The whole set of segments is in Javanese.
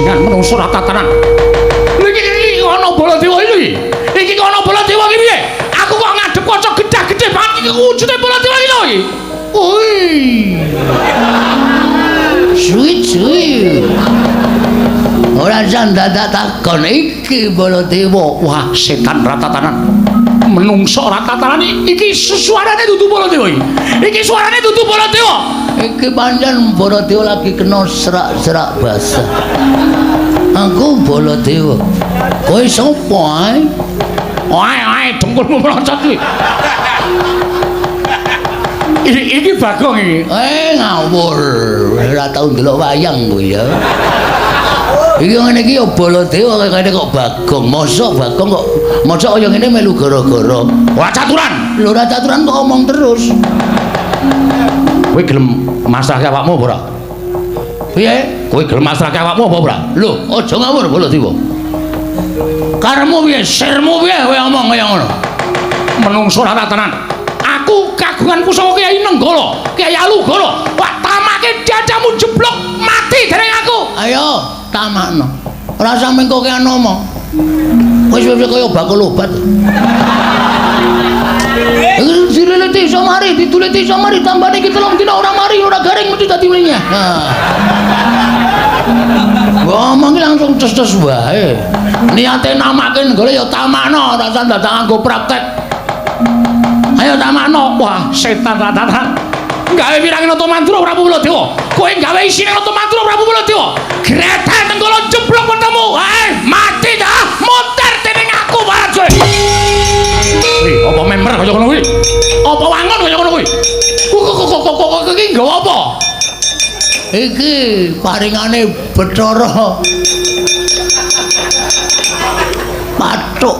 Bajingan menungso ora tatanan. Lha iki ana Baladewa iki. Iki kok ana Baladewa iki piye? Aku kok ngadep kaca gedhe-gedhe banget iki wujude Baladewa iki lho iki. Oi. Suwi suwi. Ora dadak takon iki Baladewa. Wah, setan ratatanan. Menungso ratatanan iki suarane dudu Baladewa iki. Iki suarane dudu Baladewa. Iki pancen Baladewa lagi kena serak-serak basah. Aku Baladewa. Kowe sapa ae? Ae ae dengkulmu melocot kuwi. Iki Bagong iki. Eh ngawur, ora tau ndelok wayang kowe ya. Iki ngene iki ya Baladewa kene kok Bagong. Mosok Bagong kok mosok kaya ngene melu gara-gara. Ora caturan. Lho ora caturan kok omong terus. Kowe gelem masrahke awakmu apa ora? Piye? Kowe gelem masrahke awakmu apa ora? Lho, aja ngawur Baladewa. Karepmu piye? Sirmu piye kowe omong kaya ngono? Menungso ora tenan. Aku kagungan pusaka Kyai Nenggala, Kyai Alugoro. Wah, tamake dadamu jeblok mati dening aku. Ayo, tamakno. Ora usah mengko kokean omong. Wis wis kaya bakul obat. Iki dileleti iso mari, dituleti iso mari, tambane iki 3 dina ora mari, ora garing mesti dadi mlinya. Nah. Ngomong iki langsung ces-ces wae. Niate namake Nenggala ya tamakno, ora usah dadak nganggo praktek. Ayo tamakno. Wah, setan ratatan. Gawe wirang Nata Mandura Prabu Baladewa. Kowe gawe isine Nata Mandura Prabu Baladewa. Gretel Nenggala jeblok wetemu. Eh, mati dah. Muter dening aku Baladewa. Wih, apa member kaya ngono kuwi? Apa wangun kaya ngono kuwi? Kok iki nggawa apa? Iki paringane Bathara Pathuk.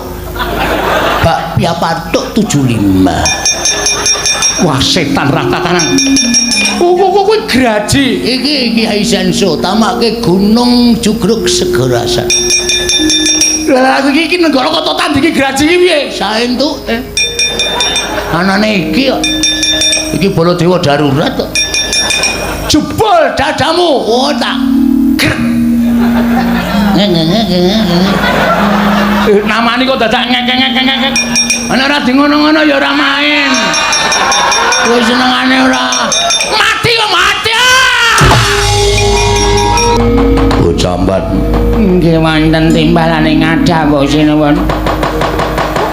Bakpia Pathuk 75. Wah, setan ratatanan. Kok kuwi graji. Iki Kyai Senso tamake Gunung Jugruk Segarasan. Lah aku iki nenggara kota tandingi graji iki piye? Saentuke. Anane iki kok. Iki Baladewa darurat kok. Jebol dadamu. Oh tak. Namane kok dadak ngek-ngek-ngek. Ana ora di ngono-ngono ya ora main. Kowe senengane ora. Mati kok mati. Bocah mbat. Nggih wonten timbalane ngadhawuh sinuwun.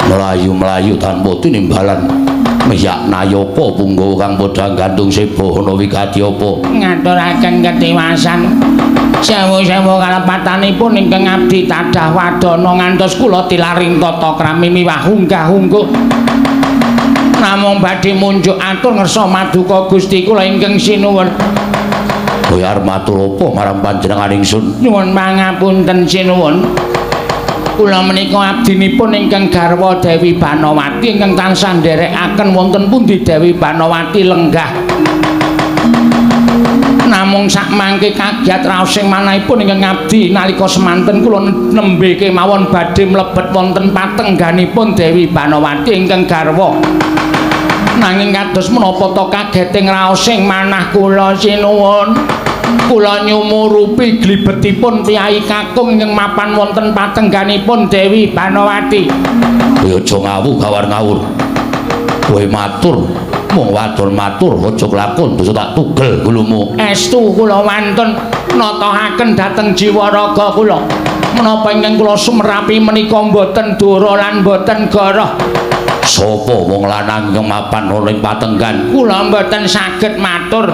Mlayu-mlayu tanpa tinimbalan. Miyak nayapa punggawa kang padha gantung seba ana wigati apa? Ngaturaken ketiwasan. Sewu-sewu kalepatanipun ingkang abdi tadah wadana ngantos kula tilaring tata krami miwah unggah-ungguh. Namung badhe munjuk atur ngersa maduka Gusti kula ingkang sinuwun. Kowe arep matur apa marang panjenengan ingsun? Nyuwun pangapunten sinuwun. Kula menika abdinipun ingkang garwa Dewi Banowati ingkang tansah nderekaken wonten pundi Dewi Banowati lenggah. Namung sakmangke kagiat raos sing manahipun ingkang abdi nalika semanten kula nembe kemawon badhe mlebet wonten patengganipun Dewi Banowati ingkang garwa. Nanging kados menapa ta kagete ngraos sing manah kula sinuwun. Kula nyumurupi glibetipun priyayi kakung ingkang mapan wonten patengganipun Dewi Banowati. Kowe aja ngawu gawar ngawur. Kowe matur mung wadon matur aja kelakon dosa tak tugel gulumu. Estu kula wantun natahaken dhateng jiwa raga kula. Menapa ingkang kula sumerapi menika mboten dora lan mboten goroh. Sapa wong lanang ingkang mapan ana ing patenggan? Kula mboten saged matur.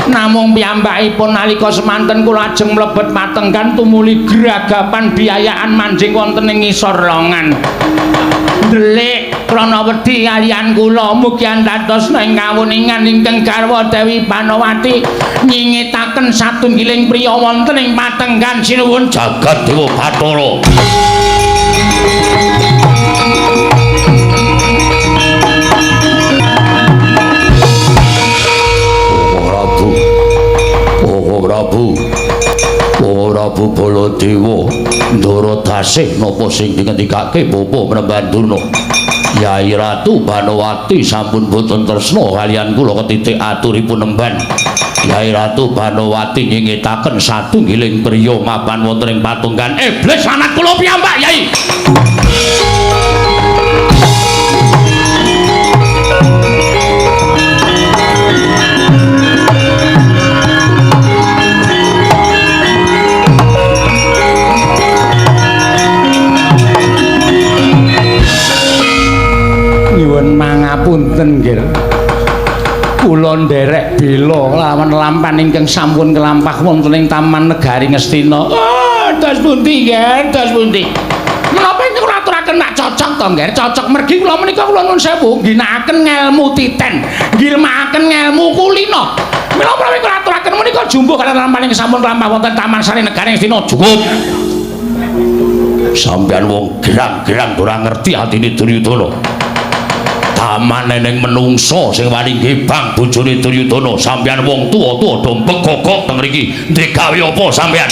Namung piyambakipun nalika semanten kula ajeng mlebet patenggan tumuli gragapan biayaan manjing wonten ing ngisor longan. Ndelik krana wedi kaliyan kula mugi andados ing kawuningan ingkang garwa Dewi Banowati nyingitaken satunggiling priya wonten ing patenggan sinuwun Jagat Dewa Bathara. Prabu Baladewa Ndara Dasih napa sing dingendikake Bapa Mremban Durna. Yai Ratu Banowati sampun boten tresna kaliyan kula ketitik aturipun emban. Yai Ratu Banowati nyingitaken satunggiling priya mapan wonten ing patunggan iblis anak kula piyambak Yai. Nyuwun mangapunten nggih. Kula nderek bela lawan lampan ingkang sampun kelampah wonten ing Taman Negari Ngastina. Oh, dos pundi nggih, dos pundi. Menapa ingkang kula aturaken nak cocok to nggih? Cocok mergi kula menika kula nuwun sewu ngginakaken ngelmu titen, ngilmakaken ngelmu kulina. Mila menawi kula aturaken menika jumbuh kaliyan lampan ingkang sampun kelampah wonten Taman Sari Negari Ngastina. Cukup. Sampeyan wong gerang-gerang ora ngerti atine Duryudana. Taman ning menungso sing wani ngebang bojone Duryudana, sampeyan wong tuwa-tuwa do pekokok teng mriki. Ndek gawe apa sampeyan?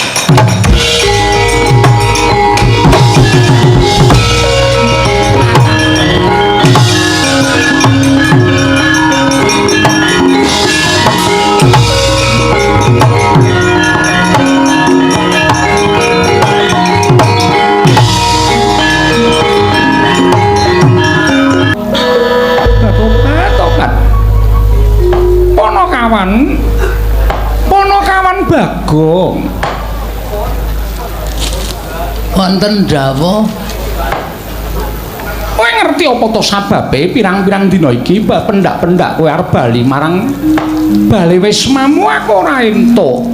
Ponokawan Bagong. Wonten dawuh. Kowe ngerti apa to sababe pirang-pirang dina iki pendak-pendak kowe arep bali marang bale wismamu aku ora entuk.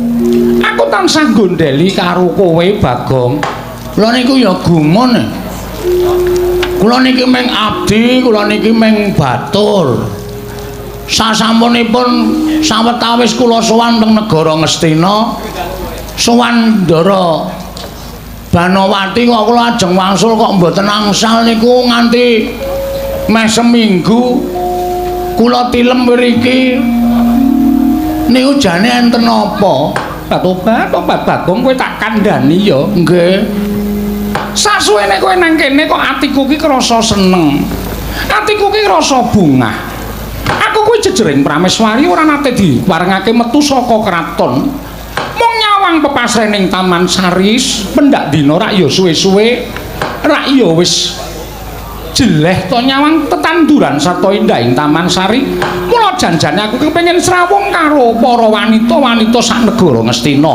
Aku tansah gondeli karo kowe Bagong. Kula niku ya gumun. Kula niki mung abdi, kula niki mung batur. Sasampunipun sawetawis kula sowan teng negara Ngastina, sowan Ndara Banowati kok kula ajeng wangsul kok mboten angsal niku nganti meh seminggu kula tilem mriki. Niku jane enten apa? Tobat, tobat Bagong kowe tak kandhani ya. Nggih. Sasuwene kowe nang kene kok atiku ki krasa seneng. Atiku ki krasa bungah. Aku kuwi jejering prameswari ora nate diparengake metu saka kraton. Mung nyawang pepasrening Taman Sari pendak dina rak ya suwe-suwe rak ya wis jeleh to nyawang tetanduran sarta indah ing Taman Sari. Mula janjane aku kepengin srawung karo para wanita-wanita sak negara Ngastina.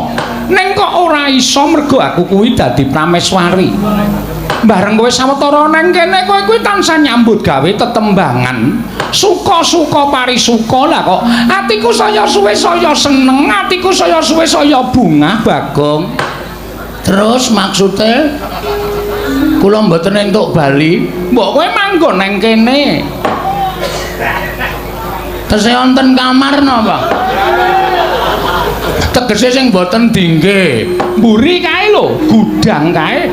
Ning kok ora iso mergo aku kuwi dadi prameswari. Bareng kowe sawetara nang kene kowe kuwi tansah nyambut gawe tetembangan. Suka-suka parisuka lah kok atiku saya suwe saya seneng, atiku saya suwe saya bungah Bagong. Terus maksude kula mboten entuk bali, mbok kowe manggon nang kene. Tesih wonten kamar napa? Tegese sing mboten dingge. Mburi kae lho, gudang kae.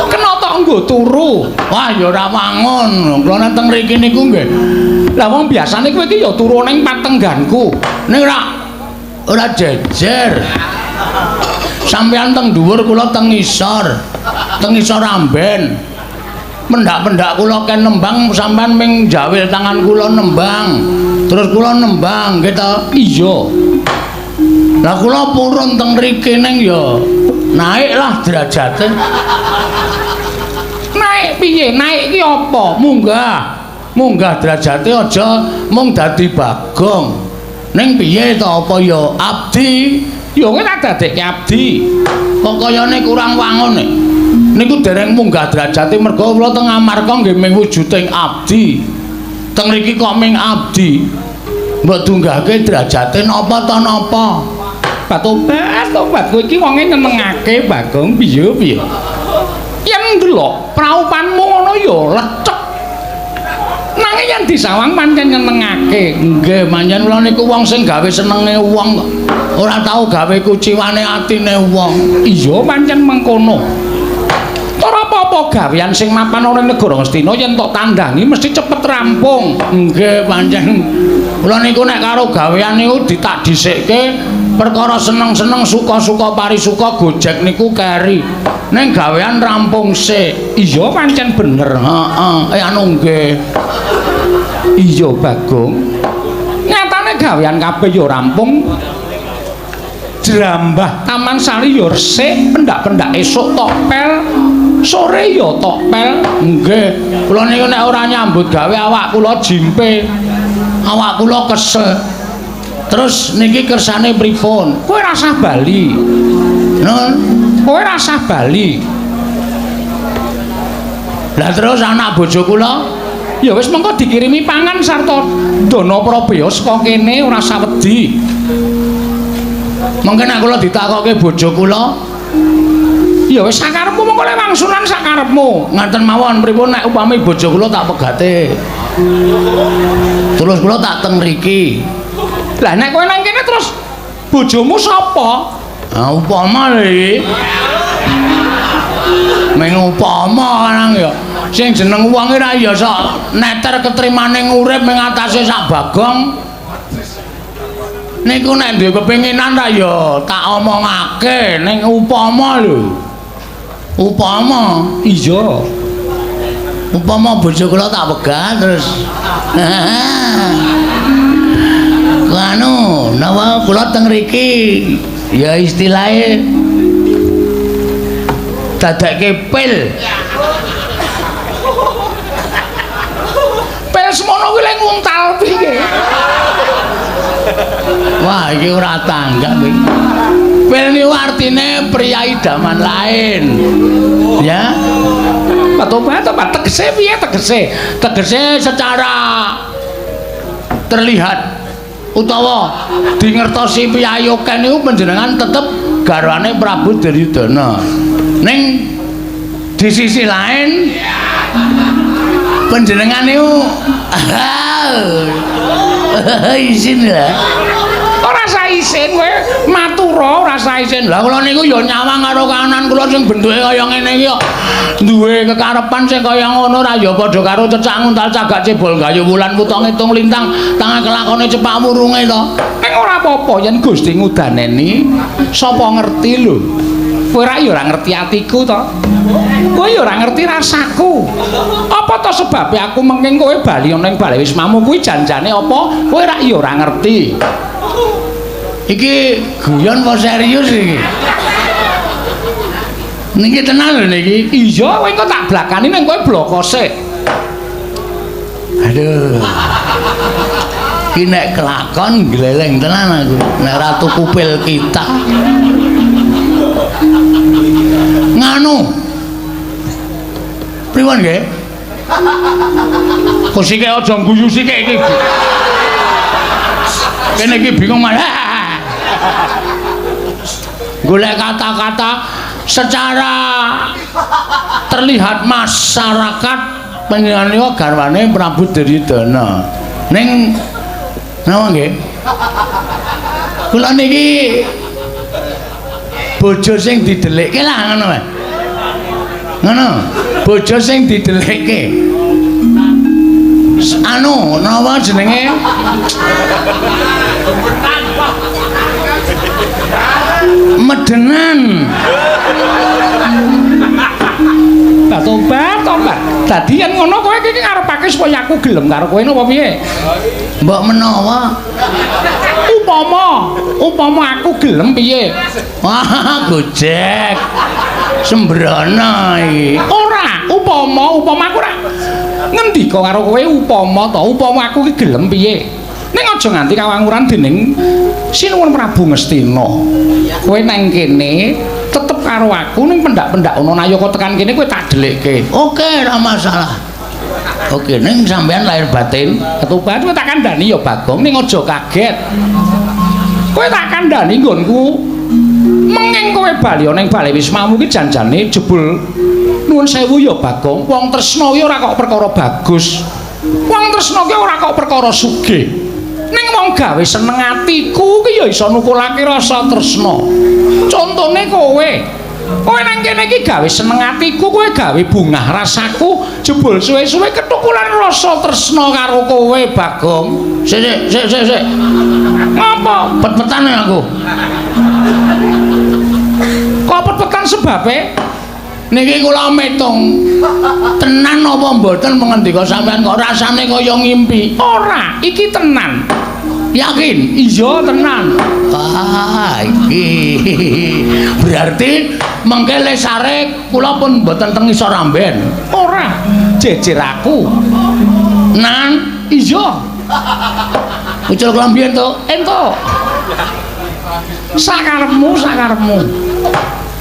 Kena tok nggo turu. Wah, ya ora wangun. Kula nang teng mriki niku nggih. Lah wong biasane kowe iki ya turu ning patengganku. Ning ora jejer. Sampeyan teng dhuwur, kula teng ngisor. Teng ngisor amben. Mendak-mendak kula ken nembang, sampeyan ming jawil tangan kula nembang. Terus kula nembang nggih to? Iya. Lah kula purun teng mriki ning ya naik lah derajate. Naik piye? Naik ki apa? Munggah. Munggah derajate aja mung dadi Bagong. Ning piye to apa ya abdi? Ya kowe tak dadekke abdi. Kok kayane kurang wangun e. Niku dereng munggah derajate mergo kula teng Amarka nggih ming wujuding abdi. Teng mriki kok ming abdi. Mbok dunggahke derajate napa ta napa? Tobat, tobat kowe iki wonge nyenengake Bagong piye piye. Yen ndelok praupanmu ngono ya lecek. Nanging yen disawang pancen nyenengake. Nggih, pancen kula niku wong sing gawe senenge wong kok. Ora tau gawe kuciwane atine wong. Iya pancen mengkono. Ora apa-apa gawean sing mapan ana ning negara Ngastina yen tok tandangi mesti cepet rampung. Nggih, pancen kula niku nek karo gawean niku ditak dhisikke perkara seneng-seneng suka-suka parisuka gojek niku keri. Ning gawean rampung sik. Iya pancen bener. Heeh, anu nggih. Iya Bagong. Nyatane Gawean kabeh ya rampung. Jrambah Taman Sari ya resik, pendak-pendak esuk topel, sore ya topel. Nggih, kula niku nek ora nyambut gawe awak kula jimpe. Awak kula kesel. Terus niki kersane pripun? Kowe rasah bali. Nun, kowe rasah bali. Lah terus anak bojo kula ya wis mengko dikirimi pangan sarta dana prabeya saka kene ora usah wedi. Mengke nek kula ditakoke bojo kula ya wis sakarepmu mengko le wangsulan sakarepmu. Ngaten mawon pripun nek upami bojo kula tak pegate. Terus kula tak teng mriki. Lah nek kowe nang kene terus bojomu sapa? Ha upama lho iki. Meng upama nang ya. Sing jeneng wong iki ra ya sok neter ketrimane urip ing atase sak bagong. Niku nek duwe kepinginan ra ya tak omongake ning upama lho. Upama iya. Upama bojo kula tak pegat terus. Anu, napa kula teng mriki ya istilahe dadekke pil. Pil semono kuwi lek nguntal piye? Wah, iki ora tanggap iki. Pil niku artine pria idaman lain. Ya. Tobat tegese piye tegese? Tegese secara terlihat utawa dingertosi piyayi akeh niku panjenengan tetep garwane Prabu Duryudana. Ning di sisi lain panjenengan niku isin lah. Ora usah isin kowe matura ora usah isin. Lah kula niku ya nyawang karo kanan kula sing bentuke kaya ngene iki kok duwe kekarepan sing kaya ngono ora ya padha karo cecak nguntal cagak cebol gayu wulan wuta ngitung lintang tangan kelakone cepak wurunge to. Ning ora apa-apa yen Gusti ngudaneni sapa ngerti lho. Kowe ra ya ora ngerti atiku to. Kowe ya ora ngerti rasaku. Apa to sebabe aku mengking kowe bali ana ing bale wismamu kuwi janjane apa? Kowe ra ya ora ngerti. Iki guyon apa serius iki? Niki tenan lho niki. Iya, kowe engko tak blakani ning kowe bloko sik. Aduh. Iki nek kelakon gleleng tenan aku. Nek ora tuku pil kita. Nganu. Pripun nggih? Kok sike aja guyu sike iki. Kene iki bingung malah. Golek kata-kata secara terlihat masyarakat panjenengan niku garwane Prabu Duryudana. Ning napa nggih? Kula niki bojo sing didelikke lah ngono wae. Ngono, bojo sing didelikke. Anu, napa jenenge? Medenan. Tobat, tobat. Dadi yen ngono kowe iki ngarepake supaya aku gelem karo kowe napa piye? Mbok menawa upama, upama aku gelem piye? Wah, gojek. Sembrono iki. Ora, upama, upama aku ora ngendika karo kowe upama to, upama aku iki gelem piye? Ning aja nganti kawanguran dening Sinuwun Prabu Ngastina. Kowe nang kene tetep karo aku ning pendak-pendak ana nayaka tekan kene kowe tak dhelikke. Oke, ora masalah. Oke, ning sampean lahir batin, ketuban kowe tak kandhani ya Bagong, ning aja kaget. Kowe tak kandhani nggonku menging kowe bali ana ing bale wismamu ki janjane jebul nuwun sewu ya Bagong, wong tresna ki ora kok perkara bagus. Wong tresna ki ora kok perkara sugih. Ning wong gawe seneng atiku ki ya iso nukulake rasa tresna. Contone kowe. Kowe nang kene iki gawe seneng atiku, kowe gawe bungah rasaku, jebul suwe-suwe ketukulan rasa tresna karo kowe, Bagong. Sik sik sik sik. Ngapa? Pet-petan aku. Kok pet-petan sebabe? Niki kula metung. Tenan apa mboten pengendika sampean kok rasane kaya ngimpi? Ora, iki tenan. Yakin? Iya tenan. Ah, iki. Berarti mengke lesare kula pun mboten teng isor amben. Ora, jejer aku. Nan, iya. Ucul klambi entuk? Entuk. Sakarepmu, sakarepmu.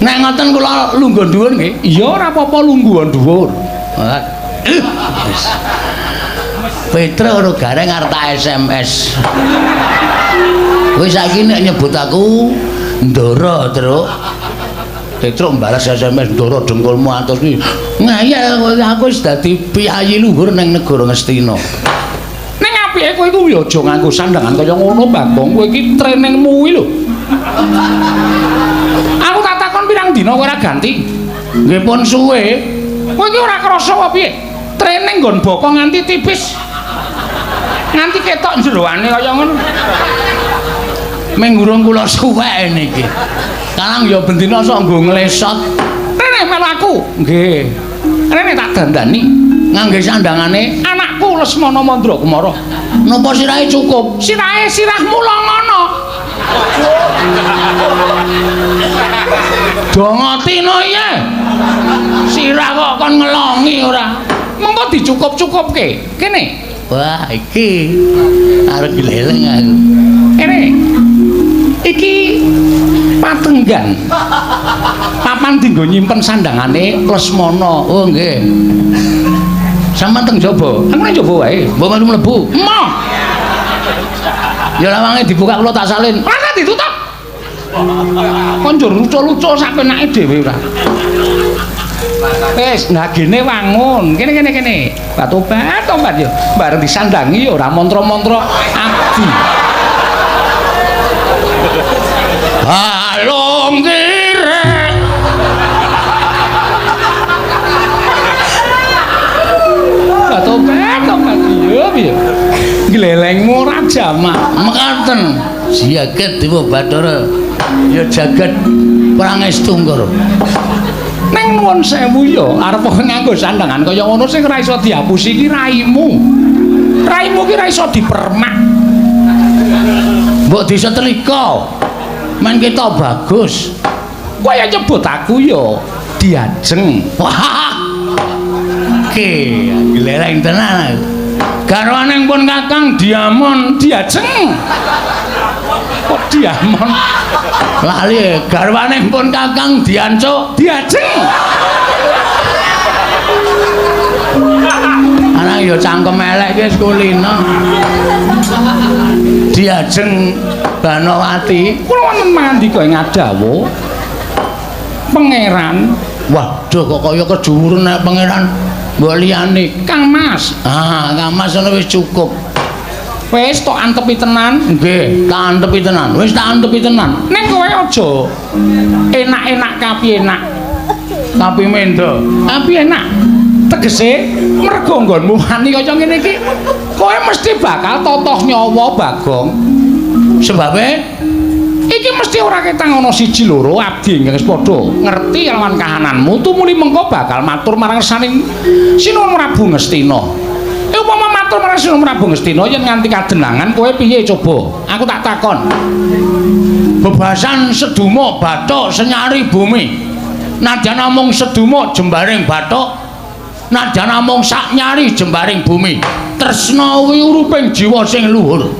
Nek ngoten kula lungguh dhuwur nggih. Iya ora apa-apa lungguh dhuwur. Petro karo Gareng arep tak SMS. Kowe saiki nek nyebut aku Ndara, Truk. Petruk mbalas SMS Ndara dengkulmu atus kuwi. Ngayal aku wis dadi piyayi luhur ning negara Ngastina. Ning apike kowe iku ya aja nganggo sandangan kaya ngono, Bagong. Kowe iki trainingmu kuwi lho. Aku tak takon pirang dina kowe ora ganti. Nggih pun suwe. Kowe iki ora krasa apa piye? Training nggon bokong nganti tipis. Nganti ketok jeroane kaya ngono. Ming urung kula suwek niki. Kalang ya bendina sok nggo nglesot. Rene melu aku. Nggih. Rene tak dandani ngangge sandangane anakku Lesmana Mandra Kumara. Napa sirahe cukup? Sirahe sirahmu longono. Do ngerti no iye. Sirah kok kon ngelongi ora. Mengko dicukup-cukupke. Kene. Wah, iki arep gleleng aku. Kene. Iki patenggan. Papan dienggo nyimpen sandangane Lesmana. Oh nggih. Sampeyan teng jaba? Aku nang jaba wae. Mbok melu mlebu. Emoh. Ya lawange dibuka kula tak salin. Ora ditutup. Kon njur lucu-lucu sak penake dhewe ora. Wis, nah gene wangun. Kene kene kene. Batobat tobat yo. Bareng disandangi yo ora mantra-mantra abdi. Balung kirek. Batobat tobat yo piye. Glelengmu ora jamak. Mekaten. Jagat Dewa Bathara ya jagat Prangestu Ngara. Ning nuwun sewu ya, arep nganggo sandangan kaya ngono sing ora iso dihapusi iki raimu. Raimu ki ora iso dipermak. Mbok disetrika. Men ketok bagus. Kowe ya nyebut aku ya Diajeng. Wah. Oke, gleleng tenan aku. Garwane pun Kakang Diamon Diajeng. Kok Diamon? Lali garwane pun Kakang Diancuk Diajeng. Anak ya cangkem elek iki wis kulino. Diajeng Banowati. Kula wonten mangandika ing adawu. Pangeran. Waduh kok kaya kejuwuren nek pangeran mbok liyane. Kang Mas. Ah, Kang Mas ngono wis cukup. Wis tok antepi tenan. Nggih, tak antepi tenan. Wis tak antepi tenan. Ning kowe aja enak-enak kapi enak. Kapi mendo. Kapi enak. Tegese mergo nggonmu wani kaya ngene iki, kowe mesti bakal totoh nyawa Bagong. Sebabe iki mesti ora ketang ana siji loro abdi ingkang wis padha ngerti lawan kahananmu tumuli mengko bakal matur marang saning Sinuwun Prabu Ngastina. Upama matur marang Sinuwun Prabu Ngastina yen nganti kadenangan kowe piye coba? Aku tak takon. Bebasan sedumo bathuk senyari bumi. Nadyan namung sedumo jembaring bathuk, nadyan namung sak nyari jembaring bumi. Tresna kuwi uruping jiwa sing luhur.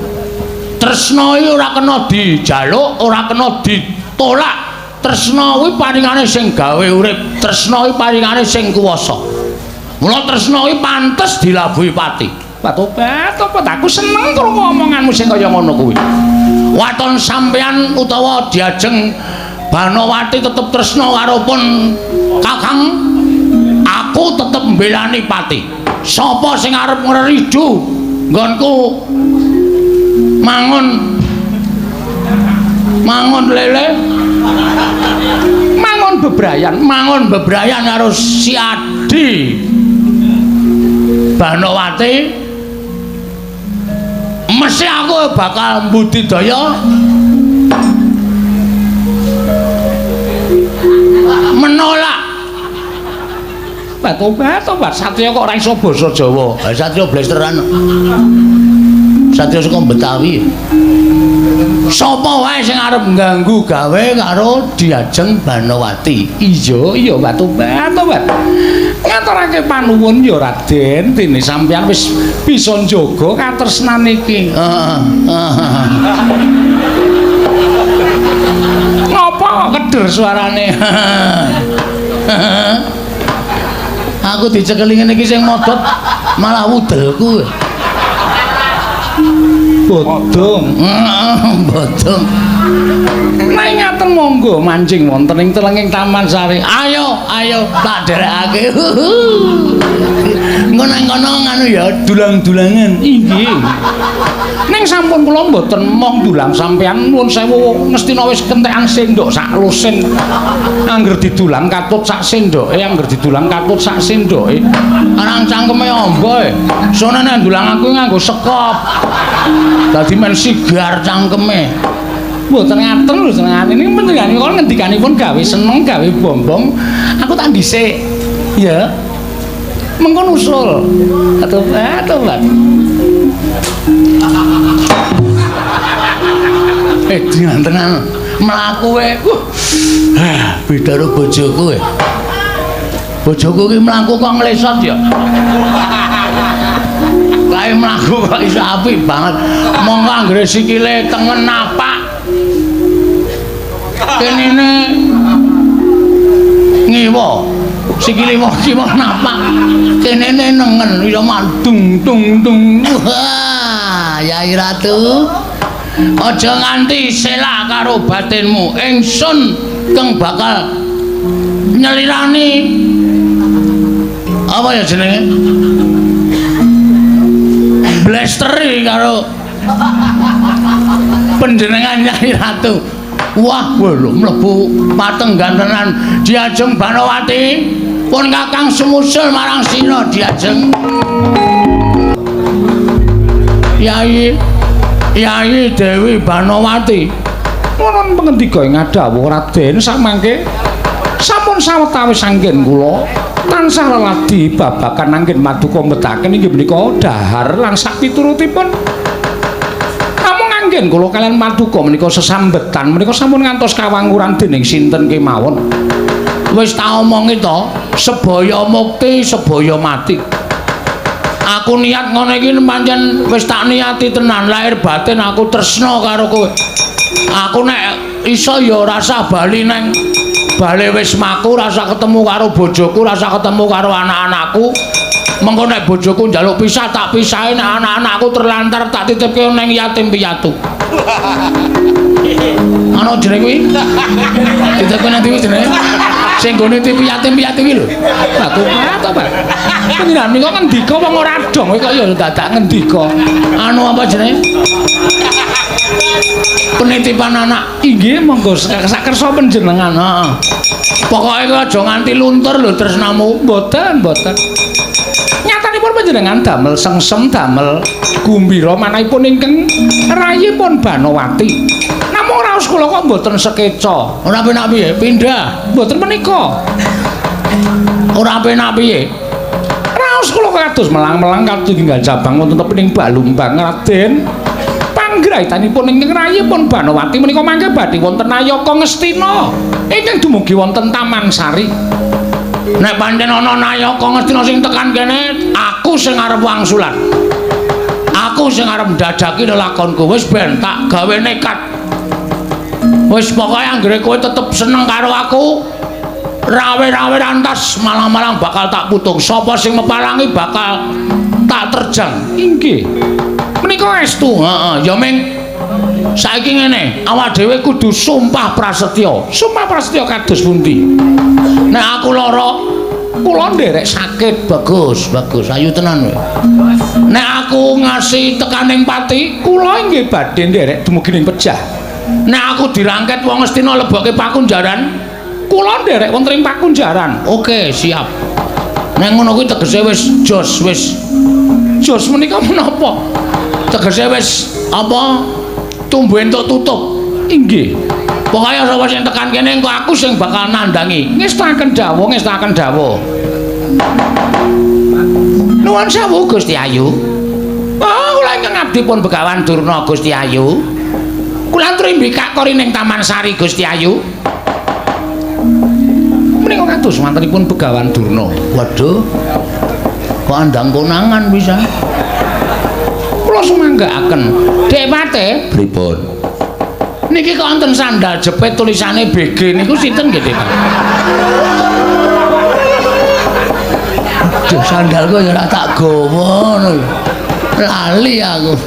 Tresna iki ora kena dijaluk, ora kena ditolak. Tresna kuwi paringane sing gawe urip, tresna kuwi paringane sing kuwasa. Mula tresna kuwi pantes dilabuhi pati. Tobat, tobat, aku seneng krungu omonganmu sing kaya ngono kuwi. Waton sampeyan utawa Diajeng Banowati tetep tresna karo pun Kakang, aku tetep mbelani pati. Sapa sing arep ngreridu nggonku mangun mangun lele, mangun bebrayan, mangun bebrayan karo si Adi Banowati, mesti aku bakal mbudidaya menolak. Tobat, tobat, Satya kok ora iso basa Jawa. Satya blesteran. Satriya saka Betawi. Sapa wae sing arep ngganggu gawe karo Diajeng Banowati? Iya, iya Batobat, Tobat. Ngaturake panuwun ya Raden, dene sampeyan wis bisa njaga katresnan iki. Heeh. Ngopo kok keder suarane? Aku dicekeli ngene iki sing modot malah wudelku. Bodong. Bodong. Nek ngaten monggo manjing wonten ing telenging Taman Sari. Ayo, ayo tak derekake. Engko nang kono nganu ya dulang-dulangan. Inggih. Ning sampun kula mboten mong dulang sampean, nuwun sewu Ngastina wis kentekan sendok sak lusin. Angger didulang katut sak sendoke, angger didulang katut sak sendoke. Arang cangkeme amba e. Sone nek ndulang aku nganggo sekop. Dadi men sigar cangkeme. Mboten ngaten lho senengane. Niki panjenengan kok ngendikanipun gawe seneng, gawe bombong. Aku tak dhisik. Ya. Mengko nusul. Tobat, tobat. Dingan tenan mlaku e. Beda karo bojoku e. Bojoku ki mlaku kok nglesot ya. Kae mlaku kok iso apik banget. Monggo anggere sikile tengen napak. Kenene ngiwa. Sikile wong kiwa napak. Kenene nengen iso mandung tung tung. Wah, Yai Ratu. Aja nganti selak karo batinmu. Ingsun kang bakal nyelirani apa ya jenenge? Blesteri karo panjenengan Yai Ratu. Wah, lho mlebu patenggan tenan Diajeng Banowati. Pun Kakang sumusul marang Sina Diajeng. Yai Yai Dewi Banowati. Wonten pangendika ing ngadhawuh Raden samangke sampun sawetawis anggen kula tansah leladi babagan anggen maduka mbetaken inggih menika dhahar lan sak piturutipun. Namung anggen kula kaliyan maduka menika sesambetan menika sampun ngantos kawanguran dening sinten kemawon. Wis tak omongi to, sebaya mukti sebaya mati. Aku niat ngono iki pancen wis tak niati tenan, lahir batin aku tresna karo kowe. Aku nek iso ya ora usah bali nang bali wis maku, ora usah ketemu karo bojoku, ora usah ketemu karo anak-anakku. Mengko nek bojoku njaluk pisah tak pisahi, nek anak-anakku terlantar tak titipke nang yatim piatu. Ana jenenge kuwi? Titipke nang ndi jenenge? Sing nggone titip yatim piatu kuwi lho. Batu to, Pak. Panjenengan menika ngendika wong ora dong kowe kok ya dadak ngendika. Anu apa jenenge? Penitipan anak. Inggih monggo sakersa panjenengan. Heeh. Pokoke kowe aja nganti luntur lho tresnamu. Mboten, mboten. Nyatanipun panjenengan damel sengsem, damel gumbira manahipun ingkang rayipun Banowati. Namung raos kula kok mboten sekeca. Ora penak piye? Pindah. Mboten menika. Ora penak piye? Raos kula kados melang-melang kados tinggal jabang wonten tepining Balumbang Raden. Panggraitanipun ingkang rayipun Banowati menika mangke badhe wonten Nayaka Ngastina ingkang dumugi wonten Taman Sari. Nek pancen ana Nayaka Ngastina sing tekan kene, aku sing arep wangsulan. Aku sing arep ndadaki lelakonku. Wis ben tak gawe nekat. Wis pokoke anggere kowe tetep seneng karo aku, rawe-rawe rantas malang-malang bakal tak putung. Sapa sing mepalangi bakal tak terjang. Inggih. Menika estu. Heeh, ya ming saiki ngene, awak dhewe kudu sumpah prasetya. Sumpah prasetya kados pundi? Nek aku lara, kula nderek sakit. Bagus, bagus, ayu tenan kowe. Nek aku ngasih tekaning pati, kula inggih badhe nderek dumugi ning pejah. Nek aku dirangket wong Ngastina lebokke pakunjaran, kula nderek wonten ing pakunjaran. Oke, siap. Nek ngono kuwi tegese wis jos, wis jos menika menapa? Tegese wis apa? Tumbuh entuk tutup. Inggih. Pokoke sapa sing tekan kene engko aku sing bakal nandangi. Ngestaken dawuh, ngestaken dawuh. Nuwun sewu Gusti Ayu. Oh, kula ingkang abdi pun Begawan Durna Gusti Ayu. Kula aturi mbikak kori ning Taman Sari Gusti Ayu. Menika kados mantenipun Begawan Durna. Waduh. Kok andang konangan bisa? Kula sumanggaaken. Dek Pate, pripun? Niki kok wonten sandal jepit tulisane BG niku sinten nggih, Dek? Aduh, sandalku ya ora tak gawa ngono lho. Lali aku.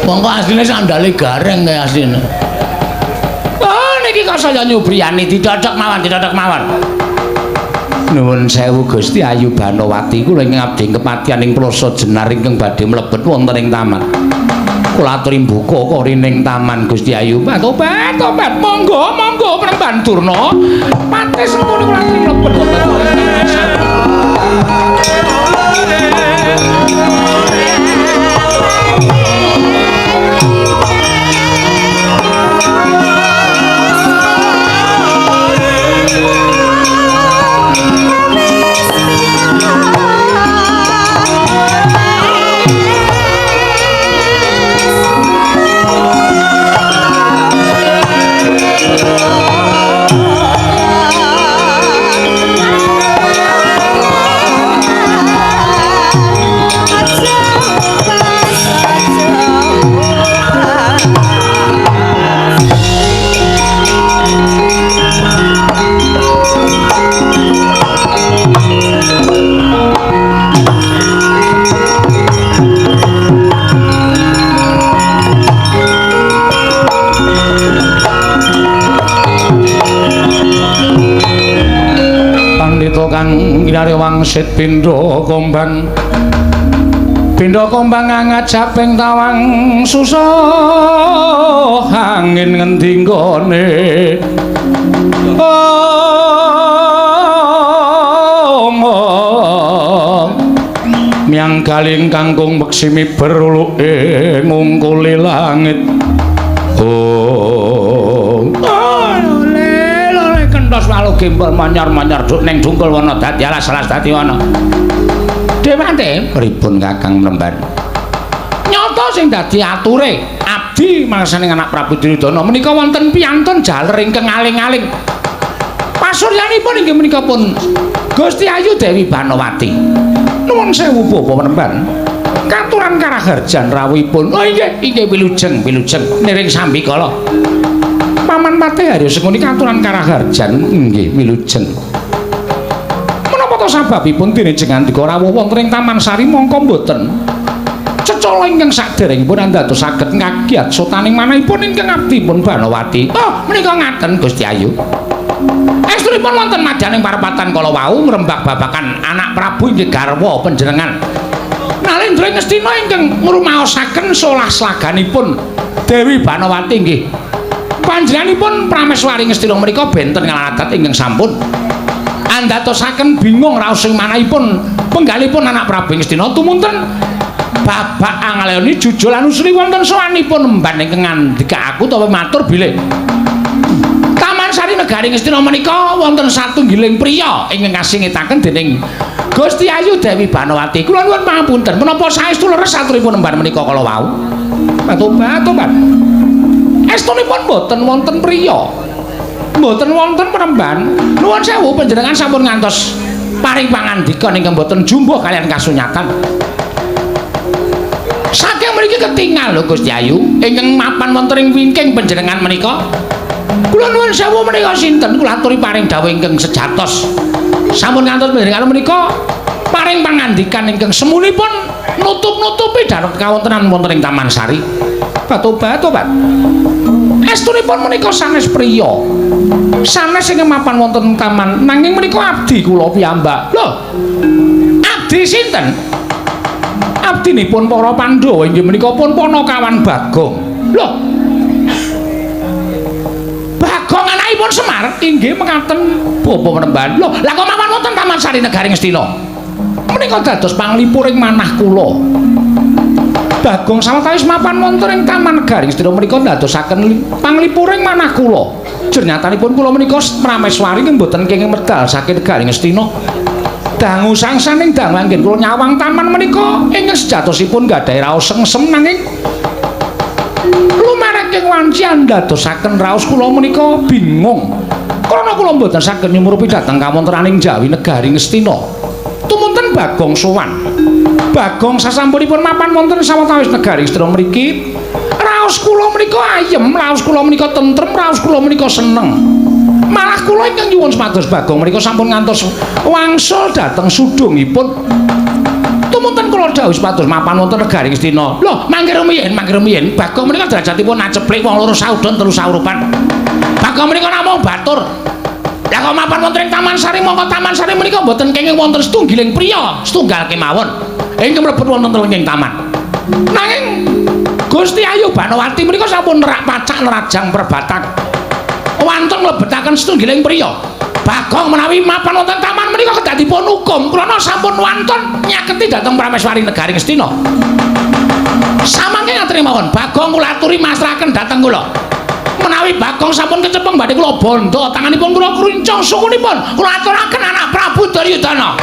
Wong kok asline sandale gareng kaya asline. Oh, niki kok saya nyubriyani didodok mawon, didodok mawon. Nuwun sewu Gusti Ayu Banowati, kula ingkang abdi kepatihan ing Plaza Jenar ingkang badhe mlebet wonten ing taman. Kula aturi mbuka kori ning taman Gusti Ayu. Tobat, tobat, monggo, monggo Premban Durna. Pate sempurna kula aturi mlebet wonten ing taman. Kang kinare wangsit pindha kombang, pindha kombang ngajaping tawang susah angin ngendi nggone. Oh, miang galing kangkung beksi miber uluke ngungkuli langit. Oh, kentos walu gembol manyar-manyar duk ning dungkul wana dadi alas-alas dadi wana. Dewate pripun Kakang Mremban? Nyata sing dadi ature abdi mangsaning anak Prabu Duryudana menika wonten piyantun jaler ingkang aling-aling. Pasuryanipun inggih menika pun Gusti Ayu Dewi Banowati. Nuwun sewu Bapak Mremban. Katuran karaharjan rawuhipun. Oh inggih, inggih wilujeng, wilujeng niring sambikala. Paman Patih Haryo Sengkuni katuran karaharjan inggih wilujeng. Menapa to sababipun dene jengandika rawuh wonten ing Taman Sari mongko mboten cecala ingkang saderengipun andados saged ngagiat sotaning manahipun ingkang abdipun Banowati. Oh, menika ngaten Gusti Ayu. Estunipun wonten madyaning parepatan kala wau ngrembak babakan anak Prabu inggih garwa panjenengan Nalendra Ngastina ingkang ngrumaosaken solah slaganipun Dewi Banowati inggih. Panjenenganipun Prameswari Ngastina menika benten ngaladat ingkang sampun andhatosaken bingung raos ing manahipun penggalipun anak Prabu Ngastina tumunten babak angaleni jujul anusri wonten sowanipun emban ingkang ngandika aku utawa matur bilih Taman Sari Negari Ngastina menika wonten satunggiling priya ingkang kasingitaken dening Gusti Ayu Dewi Banowati. Kula nuwun pangapunten menapa saestu leres aturipun emban menika kala wau. Tobat-tobat. Estunipun mboten wonten priya. Mboten wonten premban. Nuwun sewu panjenengan sampun ngantos paring pangandika ingkang mboten jumbuh kalian kasunyatan. Saking mriki ketingal lho Gusti Ayu ingkang mapan wonten ing wingking panjenengan menika. Kula nuwun sewu menika sinten? Kula aturi paring dawuh ingkang sejatos. Sampun ngantos panjenengan menika paring pangandikan ingkang semunipun nutup-nutupi darat kawontenan wonten ing Taman Sari. Tobat-tobat. Estunipun menika sanes priya. Sanes ingkang mapan wonten taman nanging menika abdi kula piyambak. Lho. Abdi sinten? Abdinipun para Pandhawa inggih menika pun Panakawan Bagong. Lho. Bagong anakipun Semar inggih mekaten Bapak Mremban. Lho, lah kok mapan wonten Taman Sari Negari Ngastina? Menika dados panglipuring manah kula. Bagong sawetawis mapan wonten ing Taman Negari Ngastina menika ndadosaken panglipuring manah kula. Jernyatanipun kula menika Prameswari nggih mboten kenging medal saking Negari Ngastina. Dangu sangsaning dangu anggen kula nyawang taman menika ingkang sejatosipun gadhahi raos sengsem nanging lumareking wanci andadosaken raos kula menika bingung. Krana kula mboten saged nyumurupi dhateng kawontenaning Jawi negari Ngastina. Tumunten Bagong sowan. Bagong sasampunipun mapan wonten sawetawis negari Ngastina mriki, raos kula menika ayem, raos kula menika tentrem, raos kula menika seneng. Malah kula ingkang nyuwun supados Bagong menika sampun ngantos wangsul dhateng sudungipun. Tumunten kula dawuh supados mapan wonten negari Ngastina. Lho, mangke rumiyin Bagong menika derajatipun aceplik wong loro saudon telu saurupan. Bagong menika namung batur. Lah kok mapan wonten ing Taman Sari mongko Taman Sari menika mboten kenging wonten setunggiling priya, setunggal kemawon ingkang mlebet wonten ing taman. Nanging Gusti Ayu Banowati menika sampun nerak pacak nerajang perbatang. Wantun mlebetaken setunggiling priya. Bagong menawi mapan wonten taman menika kedah dipun hukum krana sampun wantun nyaketi dhateng Prameswari negari Ngastina. Samangke ngaten mawon, Bagong kula aturi masrahaken dhateng kula. Menawi Bagong sampun kecepeng badhe kula bondo tanganipun kula kruncung sukunipun kula aturaken anak Prabu Duryudana.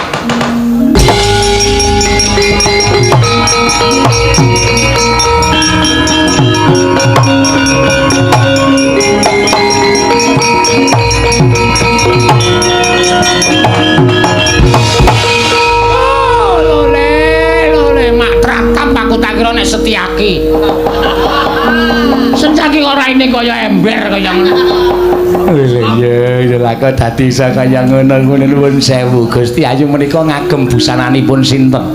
Oh, lole, lole, mak tratap aku tak kira nek Setyaki. Setyaki kok raine kaya ember kaya ngono. Lha iya, lha kok dadi iso kaya ngono ngono nuwun sewu Gusti Ayu menika ngagem busananipun sinten?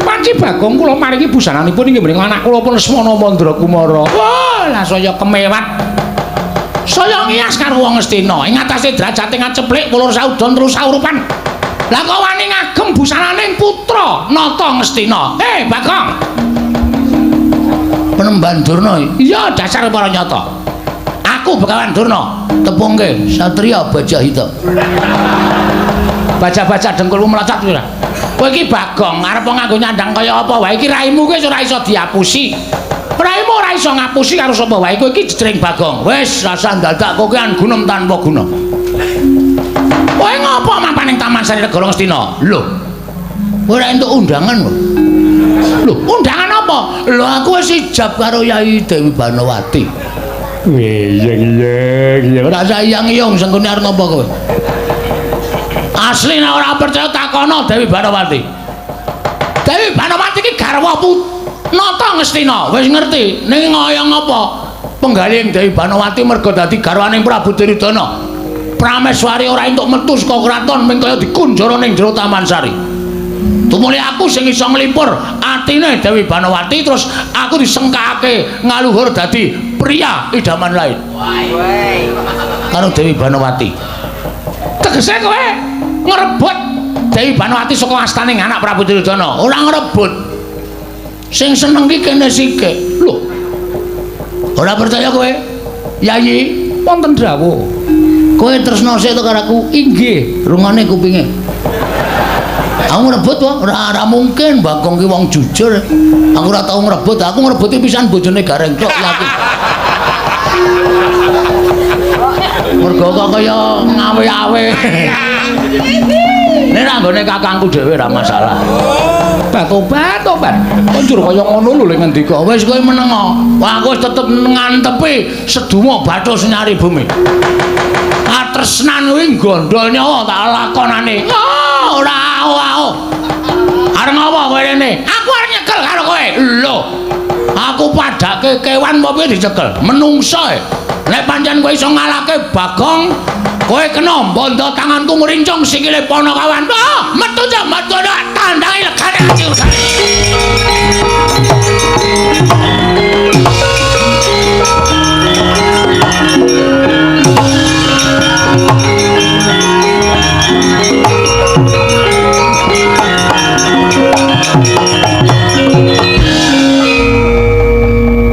Panci Bagong kula maringi busananipun inggih menika anak kula pun Lesmana Mandrakumara. Wah, lah saya kemewat. Saya ngiyas karo wong Ngastina ing atase derajate ngaceplik pulur saudon terus saurupan. Lah kok wani ngagem busananing putra Nata Ngastina? Hei Bagong. Penemban Durna. Iya, dasar para nyata. Aku Begawan Durna. Tepungke Satria Baja Hitam. Baca-baca dengkulmu melocot kuwi ora. Kowe iki Bagong arep nganggo nyandang kaya apa wae iki raimu kuwi ora iso diapusi. Raimu ora iso ngapusi karo sapa wae kowe iki jejering Bagong. Wis rasah dadak kowe ki gunem tanpa guna. Kowe ngopo mapan ning Taman Sari Negara Ngastina? Lho. Kowe ora entuk undangan lho. Lho, undangan apa? Lho aku wis ijab karo Yai Dewi Banowati. Wih, iya iya. Ora sayang iyong sengkune arep napa kowe? Asli nek ora percaya takono Dewi Banowati. Dewi Banowati iki garwa Nata Ngastina. Wis ngerti ning ngaya ngapa penggalih Dewi Banowati merga dadi garwaning Prabu Duryudana. Prameswari ora entuk metu saka kraton ming kaya dikunjara ning jero Taman Sari. Tumuli aku sing iso nglipur atine Dewi Banowati terus aku disengkake ngaluhur dadi pria idaman lain. Karo Dewi Banowati. Tegese kowe ngrebut Dewi Banowati saka astane anak Prabu Duryudana. Ora ngrebut. Sing seneng ki kene sike. Lho. Ora percaya kowe? Yayi, wonten dawuh. Kowe tresno sik to karo aku? Inggih, rungane kupinge. Aku ngrebut wae, ora mungkin Bagong ki wong jujur. Aku ora tau ngrebut, aku ngrebuti pisan bojone Gareng tok yakin. Mergo kok kaya ngawe-awe. Nek ra nggone kakangku dhewe ora masalah. Obat obat. Kok njur kaya ngono lho lek ngendika. Wis kowe meneng. Wah aku wis tetep ngantepi seduma bathus nyari bumi. Katresnan kuwi gondol nyawa tak lakonane. Oh, ora ao-ao. Arep ngopo kowe rene? Aku arep nyekel karo kowe. Lho. Aku padake kewan apa piye dicekel? Menungso e. Nek pancen kowe iso ngalahke Bagong, kowe kena bondo tanganku ngrincung sikile Panakawan. Oh, metu ta, metu ta, tandangi legane ati legane.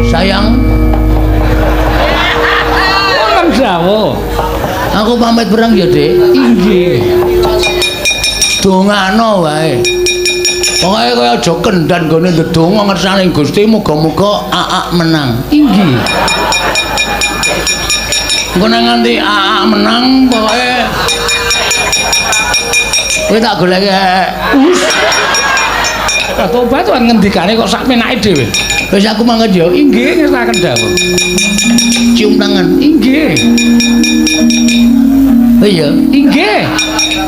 Sayang, wonten dawuh. Aku pamit perang ya, Dik. Inggih. Dongano wae. Pokoke kowe aja kendhan nggone ndedonga ngersane Gusti muga-muga aak menang. Inggih. Engko nek nganti aak menang pokoke Kowe tak goleki. Tobat tuan ngendikane kok sak penake dhewe. Wis aku mangkat ya. Inggih ngestaken dawuh. Cium tangan. Inggih. Iya, inggih.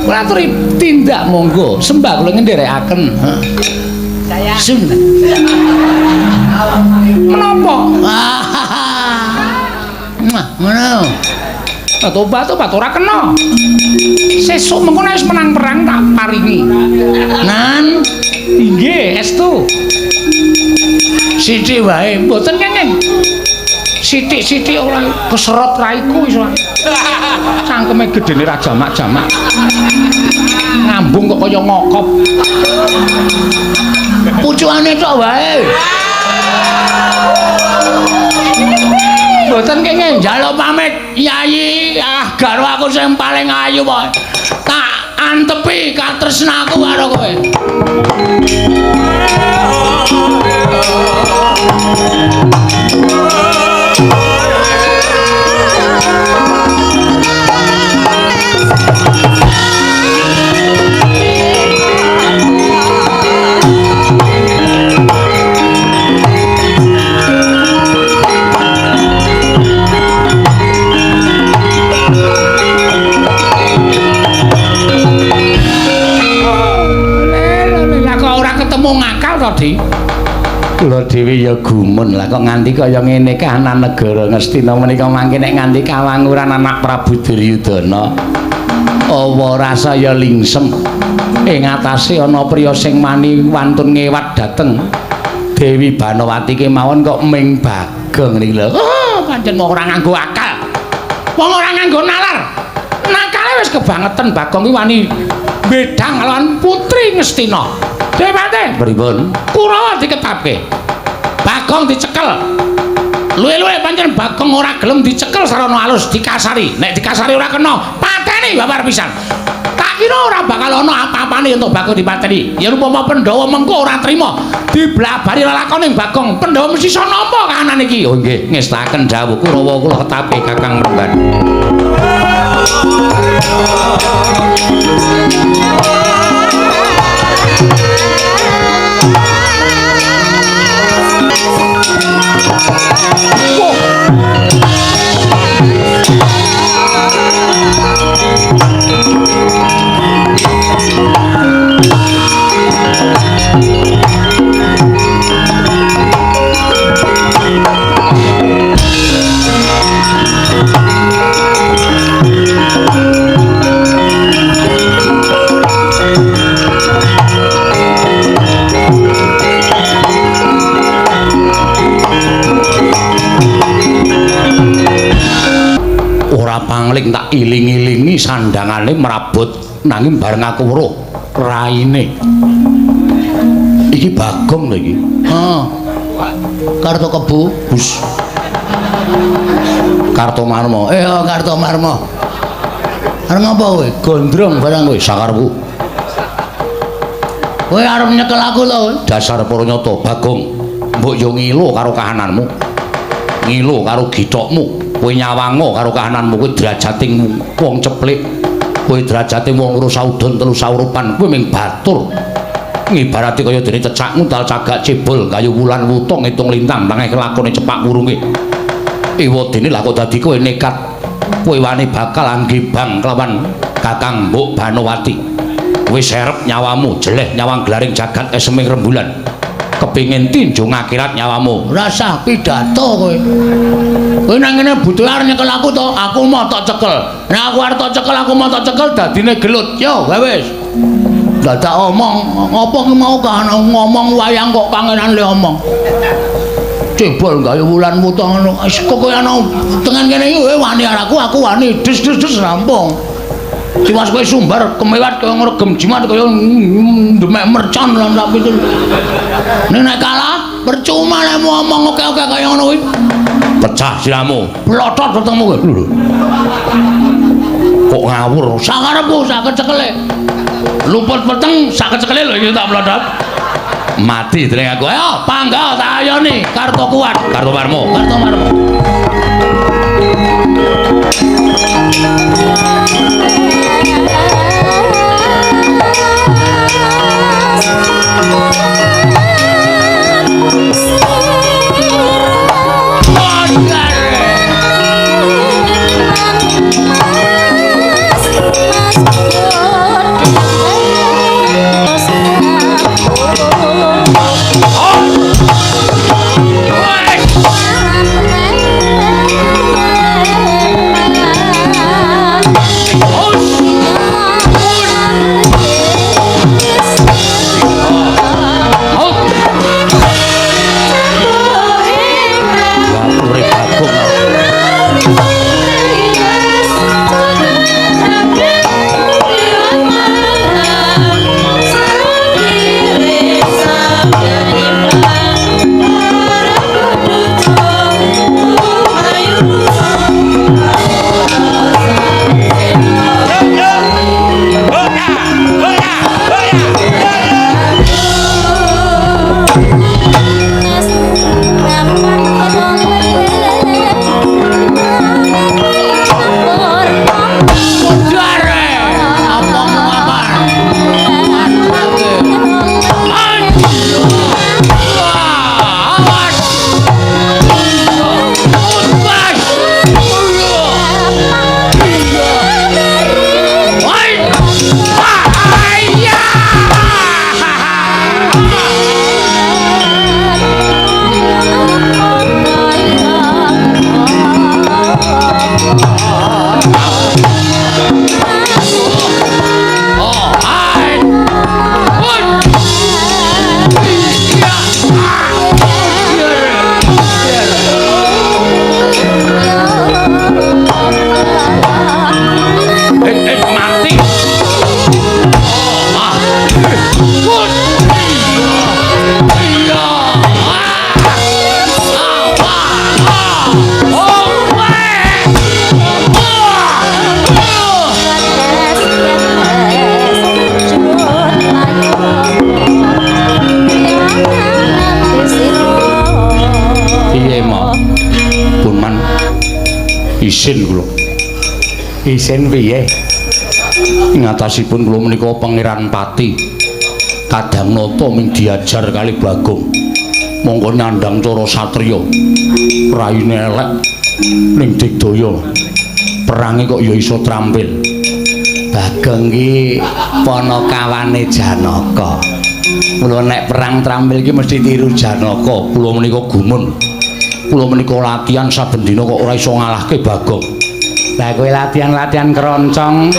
Kula aturi tindak monggo, sembah kula ngendherekaken. Heeh. Sun. Menapa? Mwah, ngono. Tobat ora kena. Sesuk mengko nek wis menang perang tak paringi. Nan, inggih, estu. Sithik wae, mboten kenging. Sithik-sithik ora keserot raiku iso. Cangkeme gedene ra jamak-jamak. Ngambung kok kaya ngokop. Pucukane tok wae. Mboten kenging njaluk pamit Yayi, ah garwa aku sing paling ayu kok. Tak antepi katresnaku karo kowe. Ngakal to, Di? Kula dhewe ya gumun lah kok nganti kaya ngene kahanan negara Ngastina menika mangke nek nganti kawanguran anak Prabu Duryudana awa rasa ya lingsem ing atase ana priya sing mani wantun ngewat dhateng Dewi Banowati kemawon kok ming Bagong niki lho. Oh, pancen wong ora nganggo akal. Wong ora nganggo nalar. Nakale wis kebangetan Bagong ki wani bedang lawan putri Ngastina. Dewate pripun? Kurawa diketapke. Bagong dicekel. Luwe-luwe pancen Bagong ora gelem dicekel sarana alus dikasari. Nek dikasari ora kena, pateni babar pisan. Tak kira ora bakal ana apa-apane untuk Bagong dipateni. Ya umpama Pandhawa mengko ora trima, diblabari lelakone Bagong. Pandhawa mesti iso nampa kahanan iki. Oh nggih, ngestaken dawuh Kurawa kula ketapke Kakang Mremban. Ora pangling tak iling-ilingi sandangane mrabut nanging bareng aku weruh raine. Iki Bagong lho iki. Heeh. Karto Kebu, Bus. Kartomarmo. Kartomarmo. Arep ngapa kowe? Gondrong barang kowe sakarepku. Kowe arep nyekel aku to kowe? Dasar para nyata Bagong. Mbok yo ngilo karo kahananmu. Ngilo karo githokmu. Kowe nyawango karo kahananmu, kowe derajating wong ceplik, kowe derajating wong loro saudon telu saurupan, kowe ming batur. Ngibarate kaya dene cecak nguntal cagak cebol kayu wulan wutung ngitung lintang tangeh kelakone cepak wurunge. Ewadene lah kok dadi kowe nekat, kowe wani bakal anggibang kelawan Kakang Mbok Banowati. Kowe serep nyawamu, jeleh nyawang glaring jagat eseming rembulan. Kepingin tinjung akhirat nyawamu. Rasah pidato kowe. Kowe nang ngene butuh arep nyekel aku to, aku mau tak cekel. Nek aku arep tak cekel, aku mau tak cekel dadine gelut. Yo, wis. Dadak omong, apa ki mau kan ngomong wayang kok kangenan le omong. Cebol gawe wulan wuta ngono. Wis kok kowe ana tengen kene iki wani karo aku, aku wani des-des-des rampung. Tiwas kowe sumbar kemewat kaya ngregem jimat kaya ndemek mercon lan sak pitu. Ning nek kalah percuma nek ngomong oke-oke kaya ngono kuwi. Pecah siramu. Plotot wetengmu kowe. Lho. Kok ngawur? Sakarepku sak kecekele. Luput weteng sak kecekele lho iki tak plotot. Mati dereng aku. Ayo panggah tak ayoni karto kuat. Kartomarmo. Kartomarmo. Isin kula. Isin piye? Ing atasipun kula menika Pangeran Pati. Kadang nata ming diajar kali Bagong. Monggo nyandang cara satriya. Raine elek ning digdaya. Perange kok ya iso trampil. Bagong ki panakawane Janaka. Mula nek perang trampil ki mesti tiru Janaka. Kula menika gumun. Kula menika latihan saben dina kok ora iso ngalahke Bagong. Lah kowe latihan-latihan keroncong.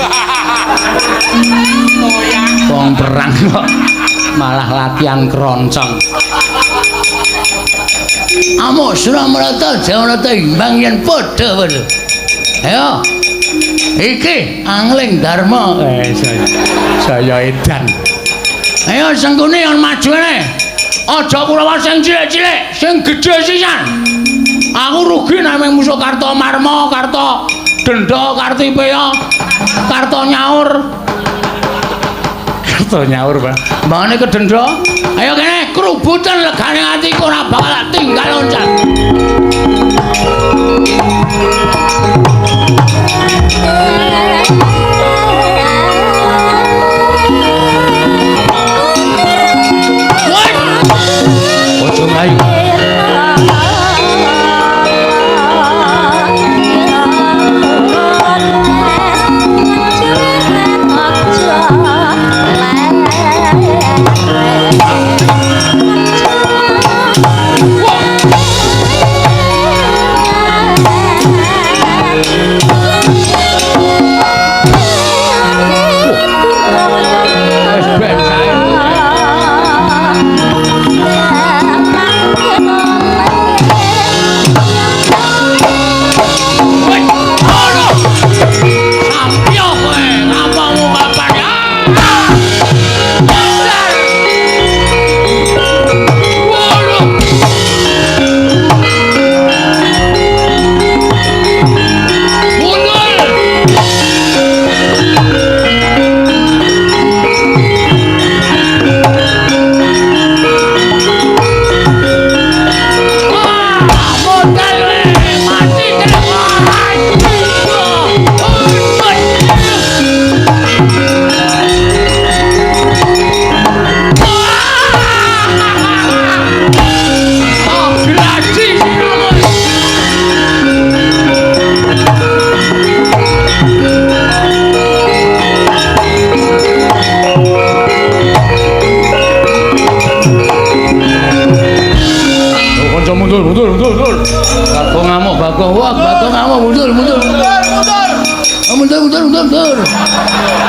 Wong perang kok malah latihan keroncong. Amuk Suramarta Jamarata imbang yen padha padha. Ayo. Iki Angling Darma. Saya edan. Ayo Sengkuni yang maju ne. Aja Kurawa sing cilik-cilik, sing gedhe sisan. Aku rugi nek mung musuh Kartomarma, Karto Denda, Kartipeya, Karto Nyaur. Karto Nyaur, Pak. Mbangane kedenda. Ayo kene krubutan legane atiku ora bakal tinggal loncat. Ojo mlayu.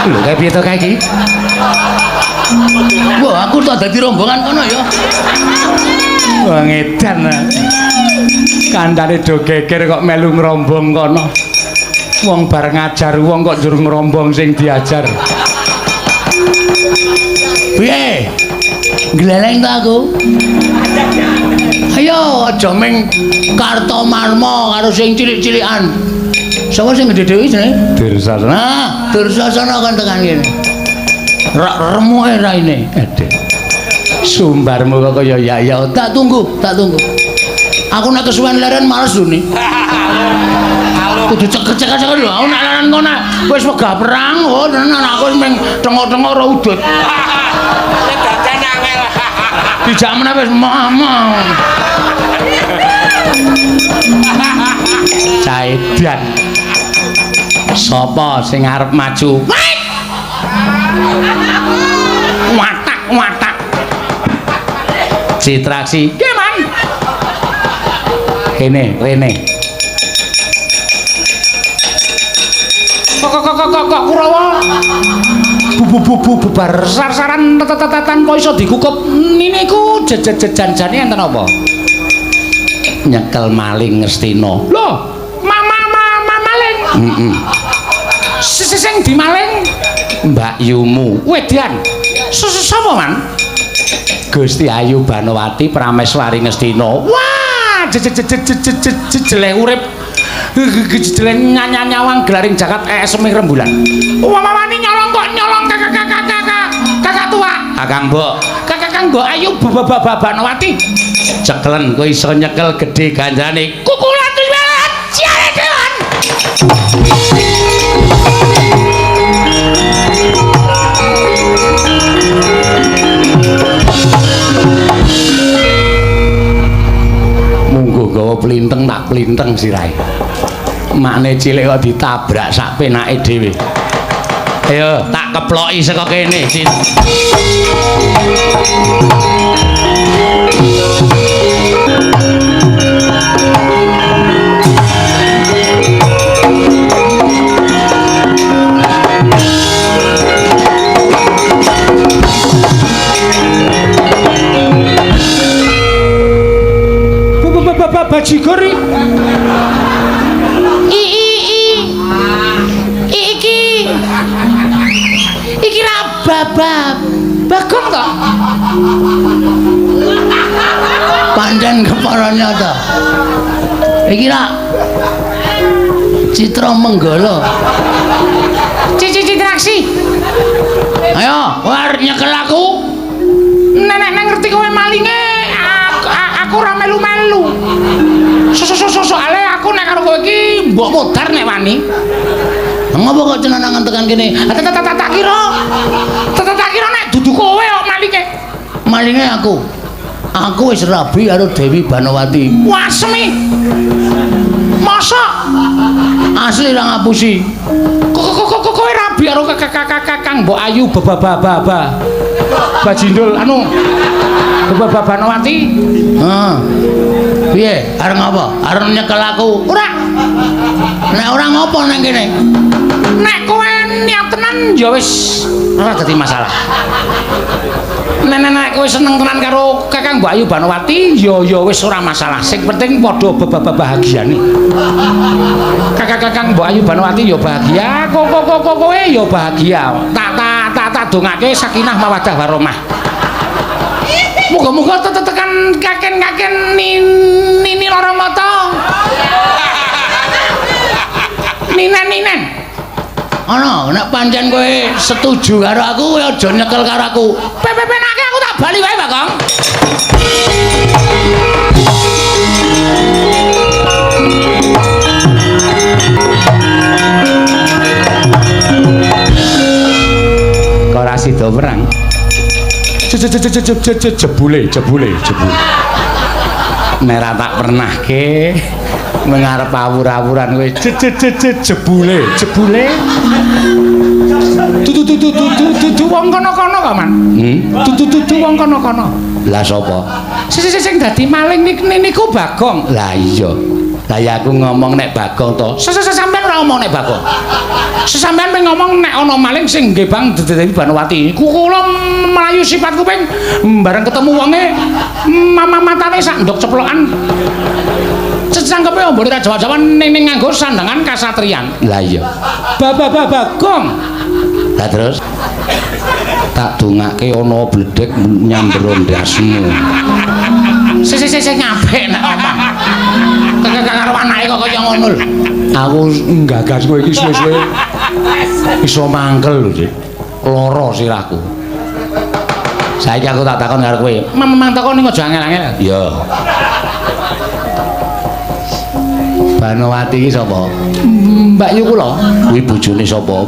Lho kae piye to kae iki? Wah, aku tak dadi rombongan kono ya. Wah ngedan. Kandhane do geger kok melu ngrombong kono. Wong bar ngajar wong kok njur ngrombong sing diajar. Piye? Gleleng ta aku? Ayo aja ming Kartomarma karo sing cilik-cilikan. Sapa sing gedhe dhewe jenenge? Dursasana. Nah, Dursasana kon tekan kene. Rak remuke raine. Aduh. Sumbarmu kok kaya ya ya. Tak tunggu, tak tunggu. Aku nek kesuwen leren males lho ni. Kudu ceket-ceket lho. Aku nek leren kono wis wegah perang, oh tenan aku wis ming thenguk-thenguk ora udut. Dadan angel. Dijak meneh wis mama. Caedan. Sapa sing arep maju? Watak watak. Citraksi. Nggih, Man. Kene, rene. Kok kok kok kok Kurawa. Bu bubar sar-saran tetetatan kok iso dikukup niku jejejan-jane enten apa? Nyekel maling Ngastina. Lho, mama maling. Heeh. Sing dimaling Mbak Yumu. Wedan. Sapa, Man? Gusti Ayu Banowati Prameswari Ngastina. Wah, jeleh urip. Jeleh nyawang gelaring jagat eseme rembulan. Wamawani nyolong kok nyolong kakak tua. Kakang Mbok. Kakang Mbok Ayu Banowati. Cekelen kowe iso nyekel gedhe ganjane. Kukulan ciare dewan. Munggo gawa plinteng tak plinteng sirahe. Makne cilik kok ditabrak sak penake dhewe. Ayo tak keploki saka kene, Cin. Bajigur iki iki ra babab Bagong to? Pancen kepara nyata. Iki ra Citra Menggala. Cici Citraksi. Ayo, war nyekel aku. Nek ngerti kowe malinge, aku ora melu-melu. Soale aku nek karo kowe iki mbok modar nek wani. Ngopo kok cenanangan tekan kene? Tak kira. Tak kira nek dudu kowe kok malinge. Malinge aku. Aku wis rabi karo Dewi Banowati. Wasmi. Mosok asli ra ngapusi. Kok kowe rabi karo Kakang Mbok Ayu bababa. Bajindul anu Bababa Banowati. Heeh. Piye? Arep ngapa? Arep nyekel aku? Ora. Nek ora ngopo nang kene? Nek kowe niat tenan ya wis ora dadi masalah. Nek kowe seneng tenan karo Kakang Mbok Ayu Banowati ya wis ora masalah. Sing penting padha bahagiane. Kakang Mbok Ayu Banowati ya bahagia, kowe ya bahagia. Tak dongake sakinah mawaddah warahmah. Muga-muga tetekan kaken-kaken nini lara mata. Ninen-ninen. Ana, nek pancen kowe setuju karo aku, kowe aja nyekel karo aku. Pepenake aku tak bali wae, Bagong. Kok ora sida perang? Jebule. Nek ra tak pernahke mengarep awur-awuran kowe jebule. Dudu wong kono-kono kok, Man. Dudu wong kono-kono. Lah sapa? Sing dadi maling niku Bagong. Lah iya. Lah ya aku ngomong nek Bagong to. Sampeyan ora ngomong nek Bagong. Sampeyan ping ngomong nek ana maling sing nggih Bang Dewi Banowati. Kula mlayu sifat kuping bareng ketemu wonge matane sak ndok ceplokan. Cangkepe ombone ra jawa-jawa ning nganggo sandangan kasatriyan. Lah iya. Bagong. Lah terus tak dongake ana bledhek nyamber ndasmu. Sing apik nek omong. Karo anake kok kaya ngono lho. Aku nggagas kowe iki suwe-suwe iso mangkel lho, Dik. Lara sirahku. Saiki aku tak takon karo kowe. Memang takon ning aja angel-angel. Iya. Banowati iki sapa? Mbak Yu kula. Kuwi bojone sapa?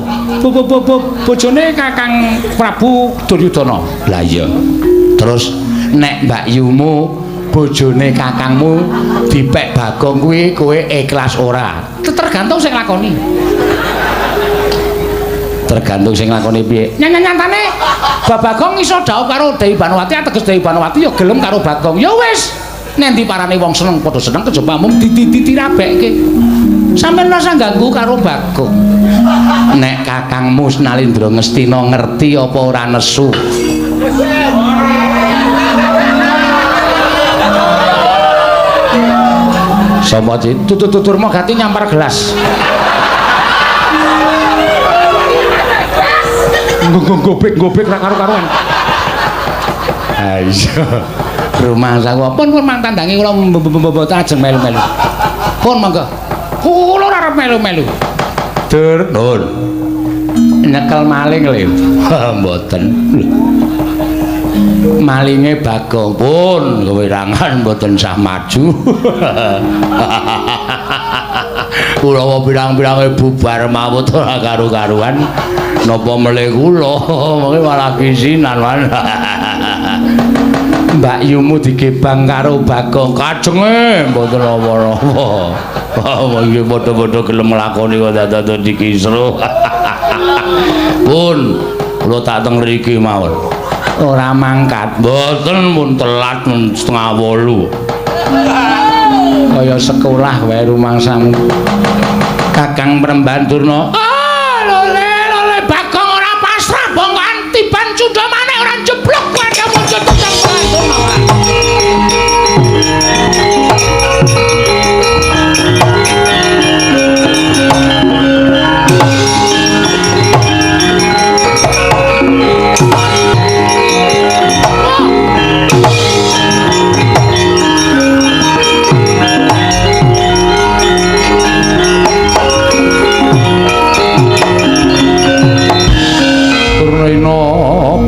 Bojone Kakang Prabu Duryudana. Lah iya. Terus nek Mbak Yumu bojone kakangmu dipek Bagong kuwi kowe ikhlas ora? Tergantung sing lakoni. Tergantung sing lakoni piye? Nyatane Bagong iso dhaup karo Dewi Banowati, ateges Dewi Banowati ya gelem karo Bagong. Ya wis. Nek parane wong seneng padha seneng kejaba mung ditirabekke. Sampeyan rasa ganggu karo Bagong. Nek kakangmu Nalindra Ngastina ngerti apa ora nesu? Sapa Cit? Tutur Durmagati nyampar gelas. Gobek-gobek ra karo-karuan. Ha iya. Rumangsaku pun pun mang tandangi kula mboten ajeng melu-melu. Pun monggo. Kula ora arep melu-melu. Dur, nun. Nyekel maling lho. Mboten. Malinge Bagong pun kewirangan mboten sah maju. Kulawa pirang-pirange bubar mawut ora karu-karuan. Napa melih kula mengke malah kisinan wan. Mbak Yumu digebang karo Bagong kajenge mboten napa-napa. Iki padha-padha gelem nglakoni kok dadak dikisruh. Pun kula tak teng mriki mawon. Ora mangkat. Mboten pun telat mun 7:30. Kaya sekolah wae rumangsamu. Kakang Premban Durna. Ah, lole lole Bagong ora pasrah bongkoan tiban cundha maneh ora jeblok padha muncul Kakang Premban Durna.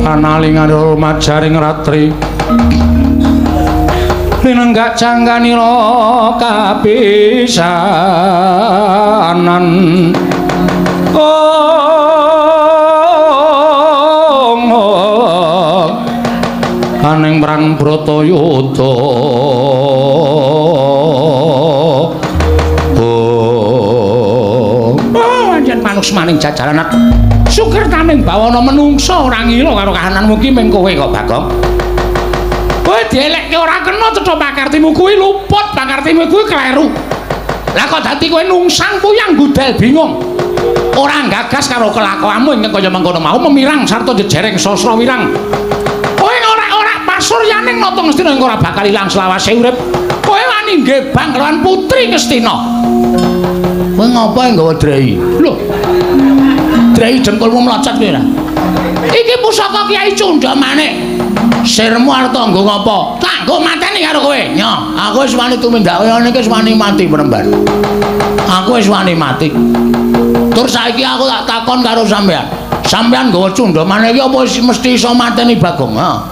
Panalingan majaring ratri linenggak cangganira kapisanan. Ong aning perang Bratayuda. Oh, anjen manusmaning jajaran sukertaning bawana menungsa ora ngila karo kahananmu ki ming kowe kok Bagong. Kowe dielekke ora kena cetha pakartimu kuwi luput, pakartimu kuwi kleru. Lah kok dadi kowe nungsang puyang gudel bingung. Ora gagas karo kelakuanmu ingkang kaya mengkono mau memirang sarta jejereng sastra wirang. Kowe ora-ora pasuryaning nata Ngastina ing ora bakal ilang selawase urip. Kowe wani nggebang kelawan putri Ngastina. Kowe ngopo nggawa drei? Lho. Drei dengkulmu mlocot kowe ora? Iki pusaka Kyai Cundha Manik. Sirmu arep nggo ngopo? Tak nggo mateni karo kowe. Nyo, aku wis wani tumindak kaya ngene iki wis wani mati Premban. Aku wis wani mati. Tur saiki aku tak takon karo sampean. Sampean nggawa Cundha Manik iki apa mesti iso mateni Bagong? Ha.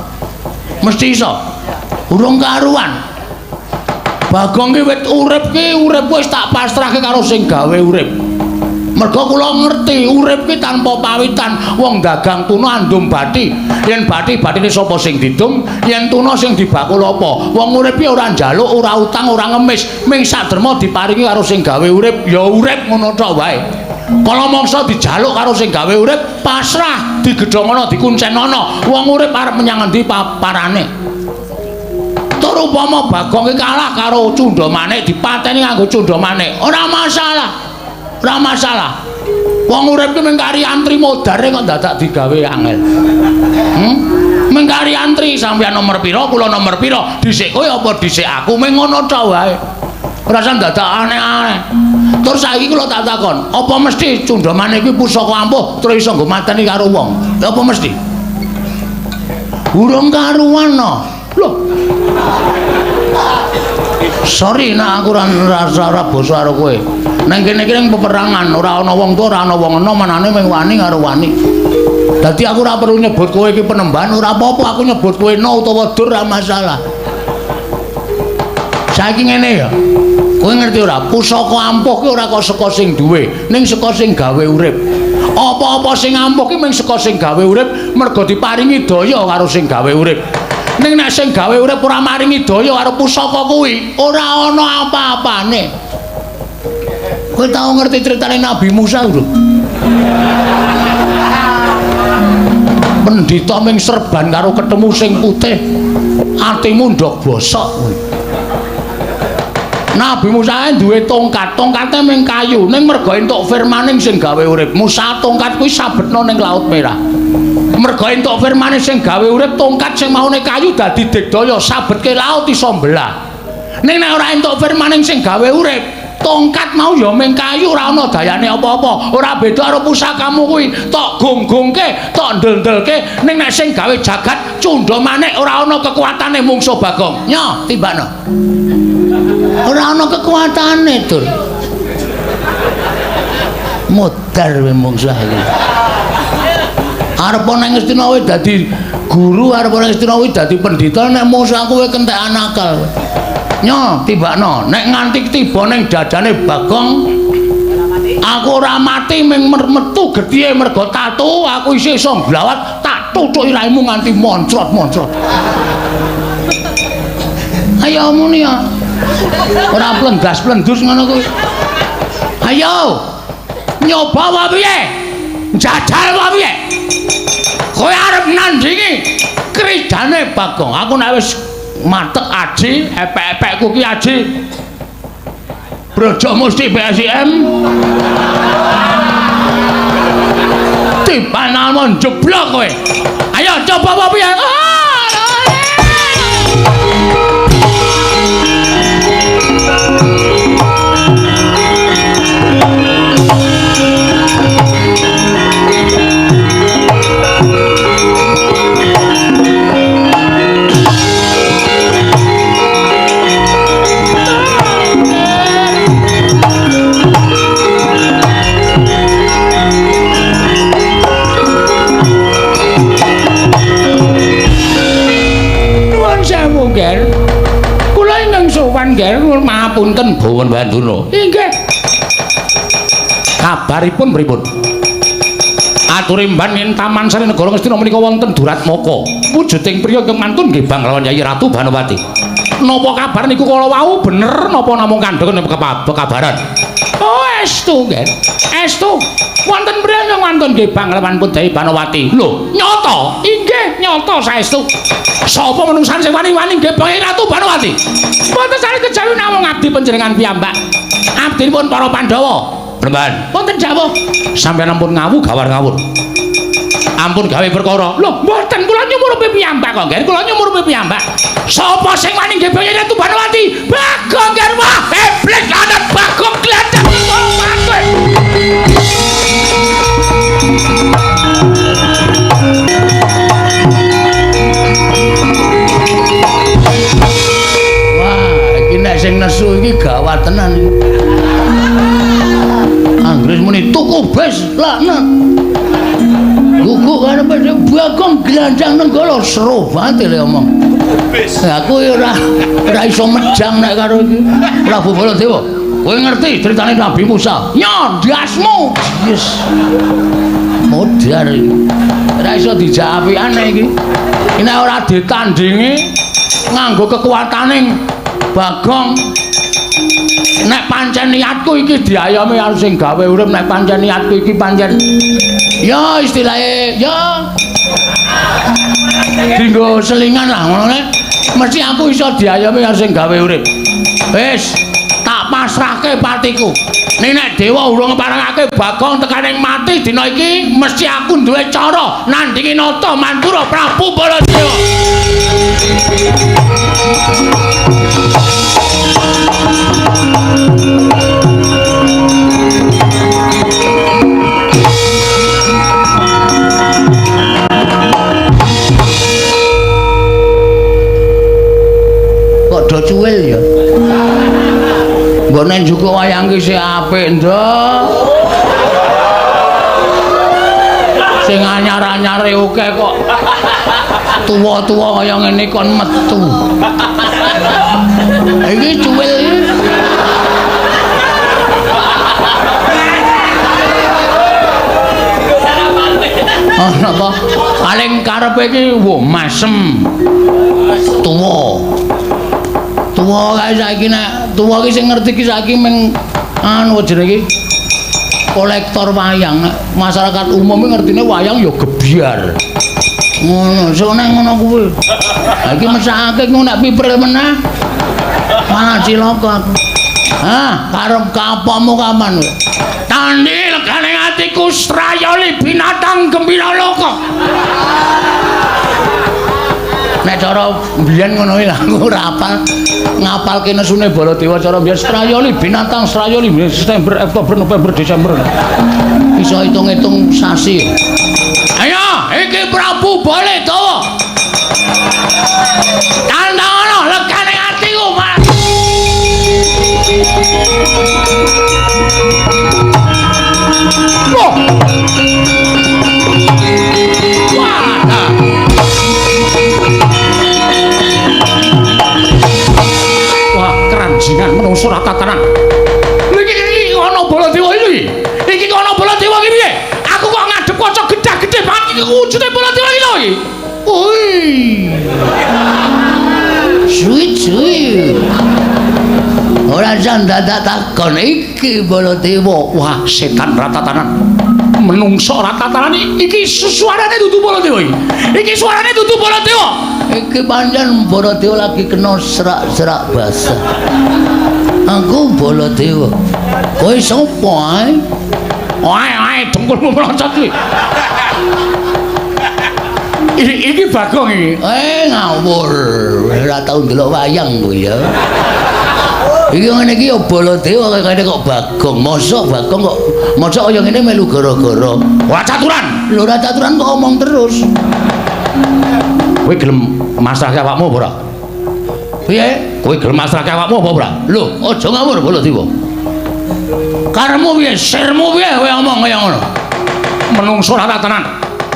Mesti iso. Urung karuan. Bagong ki wit urip ki urip wis tak pasrahke karo sing gawe urip. Mergo kula ngerti urip ki tanpa pawitan, wong dagang tuna andum bathi. Yen bathi bathine sapa sing didum, yen tuna sing dibakul apa? Wong urip ki ora njaluk, ora utang, ora ngemis, ming saderma diparingi karo sing gawe urip, ya urip ngono tok wae. Kala mangsa dijaluk karo sing gawe urip, pasrah, digedhongono, dikuncenono. Wong urip arep menyang endi paparane? Tur upama Bagong ki kalah karo Cundha Manik, dipateni nganggo Cundha Manik, ora masalah. Ora masalah. Wong urip ki mung kari antri modare kok dadak digawe angel. Mung kari antri sampeyan nomor pira, kula nomor pira, dhisik kowe apa dhisik aku, mung ngono tok wae. Ora usah dadak aneh-aneh. Terus saiki kula tak takon, apa mesti Cundha Manik kuwi pusaka ampuh terus iso nggo mateni karo wong? Apa mesti? Urung karuan no. Lho. Sorry nek aku ora ora basa karo kowe. Nang kene iki ning peperangan ora ana wong tuwa, ora ana wong enom, manane mung wani karo wani. Dadi aku ora perlu nyebut kowe iki penemban, ora apa-apa aku nyebut kowe no utawa dur ora masalah. Saiki ngene ya. Kowe ngerti ora? Pusaka ampuh ki ora kok saka sing duwe, ning saka sing gawe urip. Apa-apa sing ampuh ki mung saka sing gawe urip, mergo diparingi daya karo sing gawe urip. Ning nek sing gawe urip ora maringi daya karo pusaka kuwi, ora ana apa-apane. Kowe tau ngerti critane Nabi Musa lho? Pendhita ming serban karo ketemu sing putih, atimu ndok bosok kowe. Nabi Musa duwe tongkat, tongkate ming kayu, ning mergo entuk firmaning sing gawe urip. Musa tongkat kuwi sabetno ning Laut Merah. Mergo entuk firmane sing gawe urip, tongkat sing maune kayu dadi digdaya, sabetke laut iso mbelah. Ning nek ora entuk firmaning sing gawe urip, tongkat mau ya ming kayu, ora ana dayane apa-apa. Ora beda karo pusakamu kuwi, tok gong-gongke, tok ndel-ndelke, ning nek sing gawe jagat Cundha Manik ora ana kekuatane mungsuh Bagong. Nyo, tibakno. Ora ana kekuatane, Dur. Modar kowe mungsuh iki. Arep nang Ngastina kowe dadi guru, arep nang Ngastina kowe dadi pendhita, nek musuh aku kowe kentekan akal. Nyo, tibakno. Nek nganti tiba ning dadane Bagong, aku ora mati ming metu gethihe mergo tatu, aku isih iso nglawat tak tutuki raimu nganti moncrot-moncrot. Ayo muni ya. Ora plendas-plendus ngono kuwi. Ayo. Nyoba wae piye? Njajal wae piye? Kowe arep nandingi kridane Bagong. Aku nek wis matek aji, epek-epekku ki aji. Brojo Musti BSIM. Tibanan jeblok kowe. Ayo coba wae piye? Ger. Kula ingkang sowan Ger, mahapunten Bawan Banduna. Inggih. Kabaripun pripun? Aturimban ing Taman Sari Negara Ngastina menika wonten Duratmaka. Wujuding priya ingkang mantun nggih banglawan Yayi Ratu Banowati. Napa kabar niku kala wau bener napa namung kandhane kekabaran? Oh, estu, Ger. Estu. Wonten priya ingkang mantun nggih banglawan Putri Banowati. Lho, nyata? Inggih, nyata saestu. Sapa menungsan sing wani-wani nggih Bang Ratu Banowati? Mboten sane kejawi namung abdi panjenengan piyambak. Abdinipun para Pandhawa. Bremban. Wonten jawah. Sampeyan ampun ngawu gawar ngawur. Ampun gawe perkara. Lho, mboten kula nyumurupi piyambak kok, Nggih. Kula nyumurupi piyambak. Sapa sing wani nggih Bang Ratu Banowati? Bagong Ger. Wah, iblis lanang Bagong glandhang mati. Wah, iki nek sing nesu iki gawat tenan iki. Anggris muni tuku bes laknat. Guguk karepe Bagong glandang Nenggala seru banget le omong. Bes. Aku ya ora iso mejang nek karo iki. Prabu Baladewa, kowe ngerti critane Nabi Musa? Nyo, ndasmu. Yes. Modar iki. Ora iso dijak apikane iki. Nek ora ditandingi nganggo kekuatane Bagong, nek pancen niatku iki diayomi karo sing gawe urip, nek pancen niatku iki pancen ya istilahé ya dinggo selingan lah ngono nek mesti aku iso diayomi karo sing gawe urip. Wis tak pasrahke patiku. Nek dewa urung ngeparengake Bagong tekaning mati dina iki mesti aku duwe cara nandingi Nata Mandura Prabu Baladewa. Kok do cuwil ya? Nggone njuku wayang ki sing apik, Nduk. Sing anyar-anyare akeh kok tuwa-tuwa kaya ngene kon metu. Iki cuwil iki. Oh, napa? Paling karepe iki wah masem. Tuwa. Tuwa kae saiki nek tuwa iki sing ngerti iki saiki ming anu jenenge iki kolektor wayang. Nek masyarakat umum iki ngertine wayang ya gebyar. Ngono, sone ngono kuwi. Ha iki mesakake ku nek pipril meneh malah cilaka aku. Hah, karep kapomu kapan kowe? Tani legane atiku strayoli binatang gembira loka. Nek cara mbiyen ngono kuwi aku ora hafal. Ngapalke nesune Baladewa cara mbiyen strayoli binatang strayoli September, Oktober, November, Desember. Iso hitung-hitung sasi. Ayo, iki Prabu Baladewa. Tandang legane atiku, Mas. Wah. Bajingan menungso ora tatanan. Lha iki ana Baladewa iki. Iki kok ana Baladewa iki piye? Aku kok ngadep kaca gedhe-gedhe banget iki wujude Baladewa iki lho iki. Oi. Suwi suwi. Ora jan dadak takon iki Baladewa. Wah, setan ratatanan. Menungso ratatanan iki suarane dudu Baladewa iki. Iki suarane dudu Baladewa. Iki pancen Baladewa lagi kena serak-serak basah. Aku Baladewa. Kowe sapa ae? Ae ae dengkulmu melocot kuwi. Iki Bagong iki. Ngawur. Ora tau ndelok wayang kowe ya. Iki ngene iki ya Baladewa kaya ngene kok Bagong. Mosok Bagong kok mosok kaya ngene melu gara-gara. Ora caturan. Lho ora caturan kok omong terus. Kowe gelem masrahke awakmu apa ora? Piye? Kowe gelem masrahke awakmu apa ora? Lho, aja ngawur Baladewa. Karepmu piye? Sirmu piye kowe omong kaya ngono? Menungso ora tenan.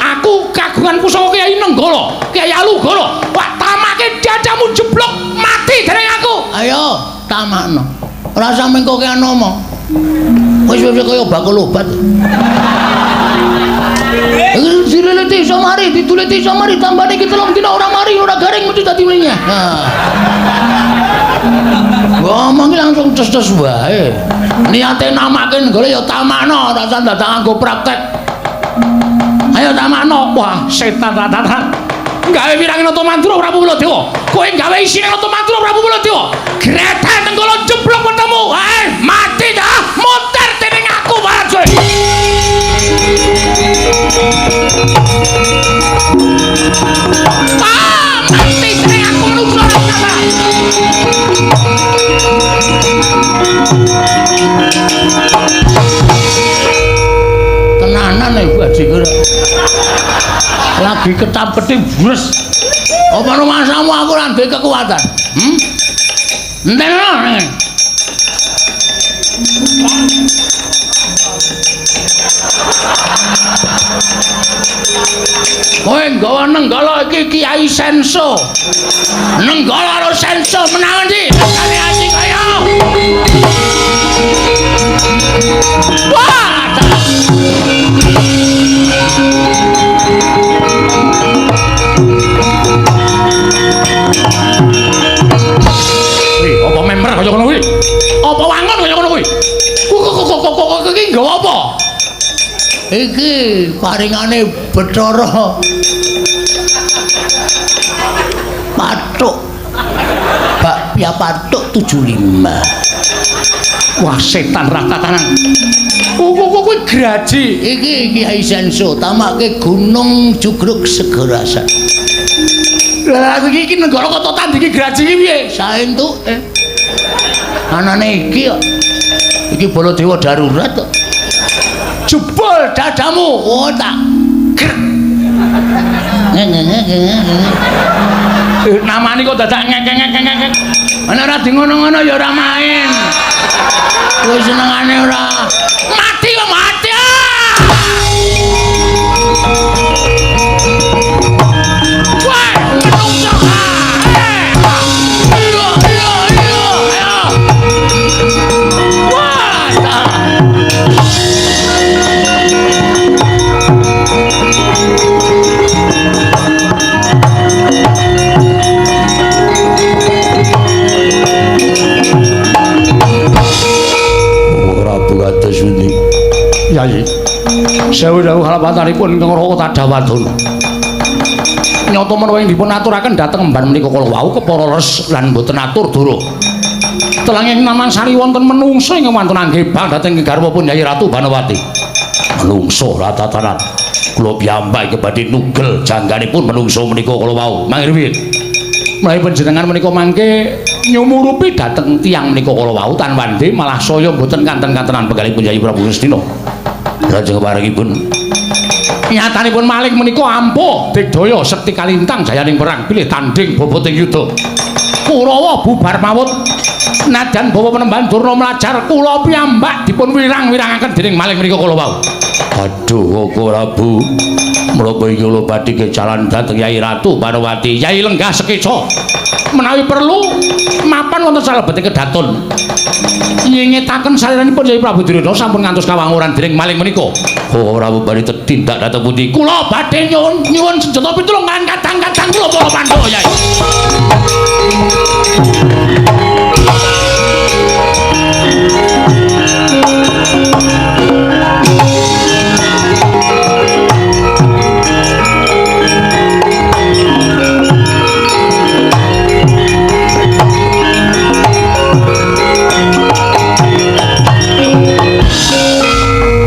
Aku kagungan pusaka Kyai Nenggala, Kyai Alugoro. Wah, tamake dadamu jeblok mati dening aku. Ayo, tamakno. Ora usah mengko kokean omong. Wis wis kaya bakul obat. Iki dileleti iso mari, dituleti iso mari, tambane iki 3 dina ora mari, ora garing mesti dadi mlinyah. Nah. Ngomong langsung ces-ces wae. Niate namake nenggala ya tamakno, ora usah dadak nganggo praktek. Ayo tamakno. Wah, setan ratatan. Gawe wirangin Nata Mandura Prabu Baladewa. Kowe gawe isine Nata Mandura Prabu Baladewa. Grethe Nenggala jeblok wetemu. Mati dah, muter dening aku Baladewa. Ah, mati dening aku menungso ratatan. Tenanan ibu Haji kira. Lagi ketap-ketip bres. Apa rumasamu aku ora duwe kekuatan? Entenono neng. Kowe nggawa Nenggala iki Kyai Senso. Nenggala karo Senso menang endi? Rasane ati kaya. Wah! Wih, apa member kaya ngono kuwi? Apa wangun kaya ngono kuwi? Kok iki nggawa apa? Iki paringane Bathara Pathuk. Bakpia Pathuk 75. Wah, setan ratatanan. Kok kuwi graji. Iki Kyai Senso tamake Gunung Jugruk Segarasan. Lah aku iki negara kok tandingi graji iki piye? Saentuke. Anane iki kok. Iki Baladewa darurat kok. Jebol dadamu. Oh tak. Namane kok dadak ngek-ngek-ngek. Ana ora di ngono-ngono ya ora main. Kowe senengane ora. Mati kok mati. Wah, menungso. Iya, iya, iya, ayo. Wah, ta. Prabu kados pundi? Yayi. Sewu dawuh kalapatanipun ingkang Raka Tadawadana. Nyata menawa ing dipun aturaken dhateng emban menika kala wau kepara les lan boten atur dura. Telanging Namansari wonten menungso ingkang wantun anggebang dhateng garwapun Yayi Ratu Banowati. Menungso ratatanan. Kula piyambak ingkang badhe nugel jangganipun menungso menika kala wau. Mangke piye? Menawi panjenengan menika mangke nyumurupi dhateng tiyang menika kala wau tan wande malah saya boten kanten-kantenan penggalipun Yayi Prabu Ngastina. Lajeng parengipun nyatanipun maling menika ampuh digdaya sekti kalintang jayaning perang bilih tanding boboting yuda. Kurawa bubar mawut nadyan bawa penemban Durna mlajar kula piyambak dipun wirang-wirangaken dening maling menika kala wau. Aduh Koko Prabu, Mula iki kula badhe jalan dhateng Yai Ratu Banowati. Yai lenggah sekeca. Menawi perlu mapan wonten salebeting kedaton. Nyingetaken saliranipun Yai Prabu Duryudana sampun ngantos kawanguran dening maling menika. Oh, Prabu badhe tetindak dhateng pundi? Kula badhe nyuwun senjata pitulung kan kadang-kadang kula para Pandhawa, Yai.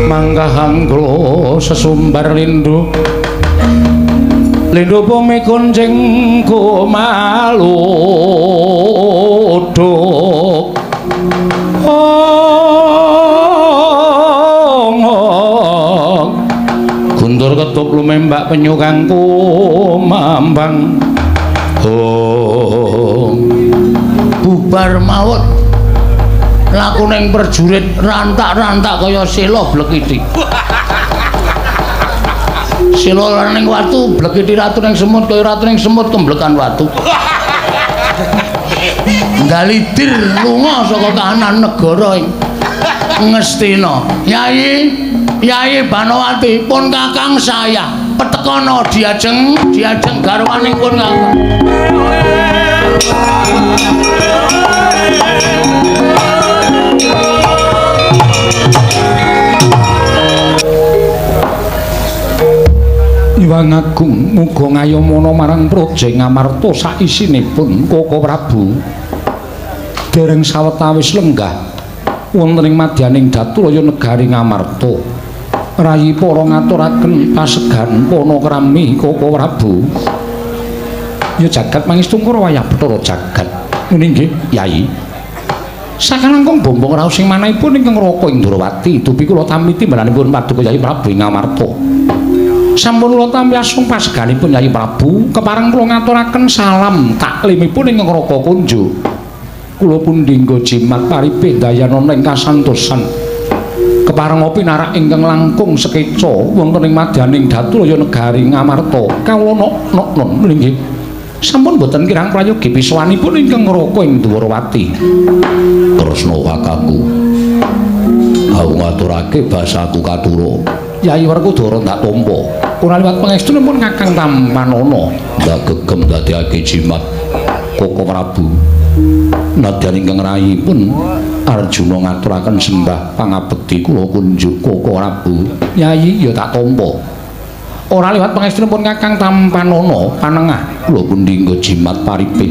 Mangkahan kula sesumbar lindu lindu bumi kuncing kumaluduk guntur ketup lumembak penyu kang kumambang bubar maut laku ning perjurit rantak-rantak kaya sela blekiti. Sela ning watu blekiti ratu ning semut kaya ratu ning semut kemblekan watu. Ndalidir lunga saka kahanan negara ing Ngastina. Yai, Yai Banowati pun kakang saya petekono diajeng diajeng garwaning pun kakang. Iwang Agung muga ngayomana marang Praja Ngamarta saisinipun Koko Prabu. Dereng sawetawis lenggah wonten ing madyaning Datulaya negari Ngamarta. Rayi para ngaturaken pasegan panakrami Koko Prabu. Ya jagat mangestungkara wayah Bathara jagat. Ngene nggih, Yai. Sakalangkung bombong raos sing manahipun ingkang Raka Indrawati dupi kula tampi timbalanipun paduka Yai Prabu ing Ngamarta. Sampun kula tampi asung paseganipun Yai Prabu, kepareng kula ngaturaken salam taklimipun ingkang Raka Kunjo. Kula pundhingga jimat paripih dayanana ing kasantosan. Kepareng pinarak ingkang langkung sekeca wonten ing madyaning Datulaya negari Ngamarta. Kawula nok-nok nggih. Sampun boten kirang prayogi pisuwanipun ingkang Raka ing Dwarawati. Kresna kakangku. Aku ngaturake basaku katura. Yai Werkudara ndak tampa. Ora liwat pangestunipun Kakang Tampanana. Ndak gegem dadekake jimat Koko Prabu. Nadyan ingkang rayipun Arjuna ngaturaken sembah pangabekti kula kunjuk Koko Prabu. Yai ya tak tampa. Ora liwat pangestunipun Kakang Tampanana panengah kula pundhingga jimat paripih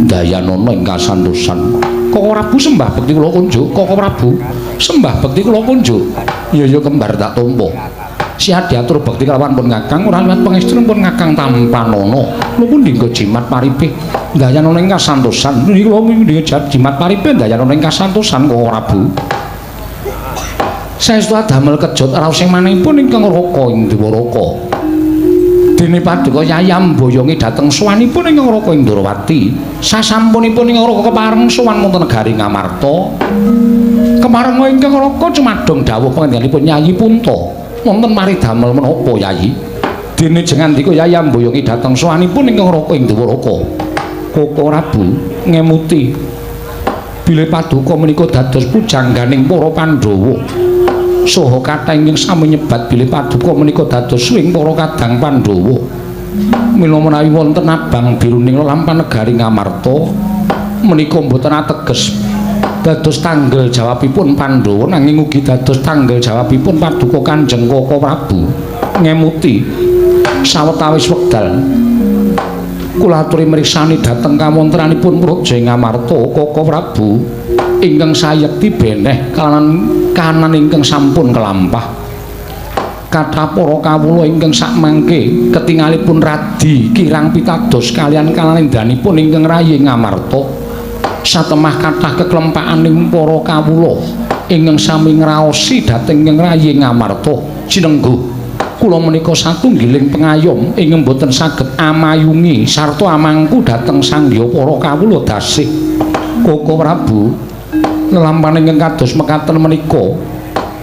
dayanana ing kasantosan. Koko Prabu sembah bekti kula kunjuk. Koko Prabu sembah bekti kula kunjuk. Ya ya kembar tak tampa. Siap diatur bekti kelawan pun Kakang ora liwat pangestunipun Kakang Tampanana. Kula pundhingga jimat paripih dayanana ing kasantosan. Niki kula pundhingga jimat paripih dayanana ing kasantosan Koko Prabu. Saestu adamel kejot raos sing manahipun ingkang Raka ing Dwaraka. Dene paduka Yai amboyongi dhateng sowanipun ingkang Raka Indrawati. Sasampunipun ingkang Raka kepareng sowan wonten negari Ngamarta. Kepareng ingkang Raka cumadong dawuh panjenenganipun Yayi Punta. Wonten mari damel menapa Yayi? Dene jengandika Yai amboyongi dhateng sowanipun ingkang Raka ing Dwaraka. Koko Prabu ngemuti bilih paduka menika dados pujangganing para Pandhawa. Saha kathah ingkang sami nyebat bilih paduka menika dados suwing para kadang Pandhawa. Mila menawi wonten abang biruning lelampahan negari Ngamarta menika mboten ateges dados tanggel jawabipun Pandhawa nanging ugi dados tanggel jawabipun paduka Kanjeng Koko Prabu. Ngemuti sawetawis wekdal kula aturi mriksani dhateng kawontenanipun Praja Ngamarta Koko Prabu ingkang sayekti beneh kalawan kahanan ingkang sampun kelampah. Kathah para kawula ingkang sakmangke ketingalipun radi kirang pitados kaliyan kalendanipun ingkang rayi Ngamarta. Satemah kathah keklempakaning para kawula ingkang sami ngraosi dhateng ingkang rayi Ngamarta. Cinengguh kula menika satunggiling pengayom ingkang boten saged amayungi sarta amangku dhateng sangya para kawula dasih. Koko Prabu lelampahan ingkang kados mekaten menika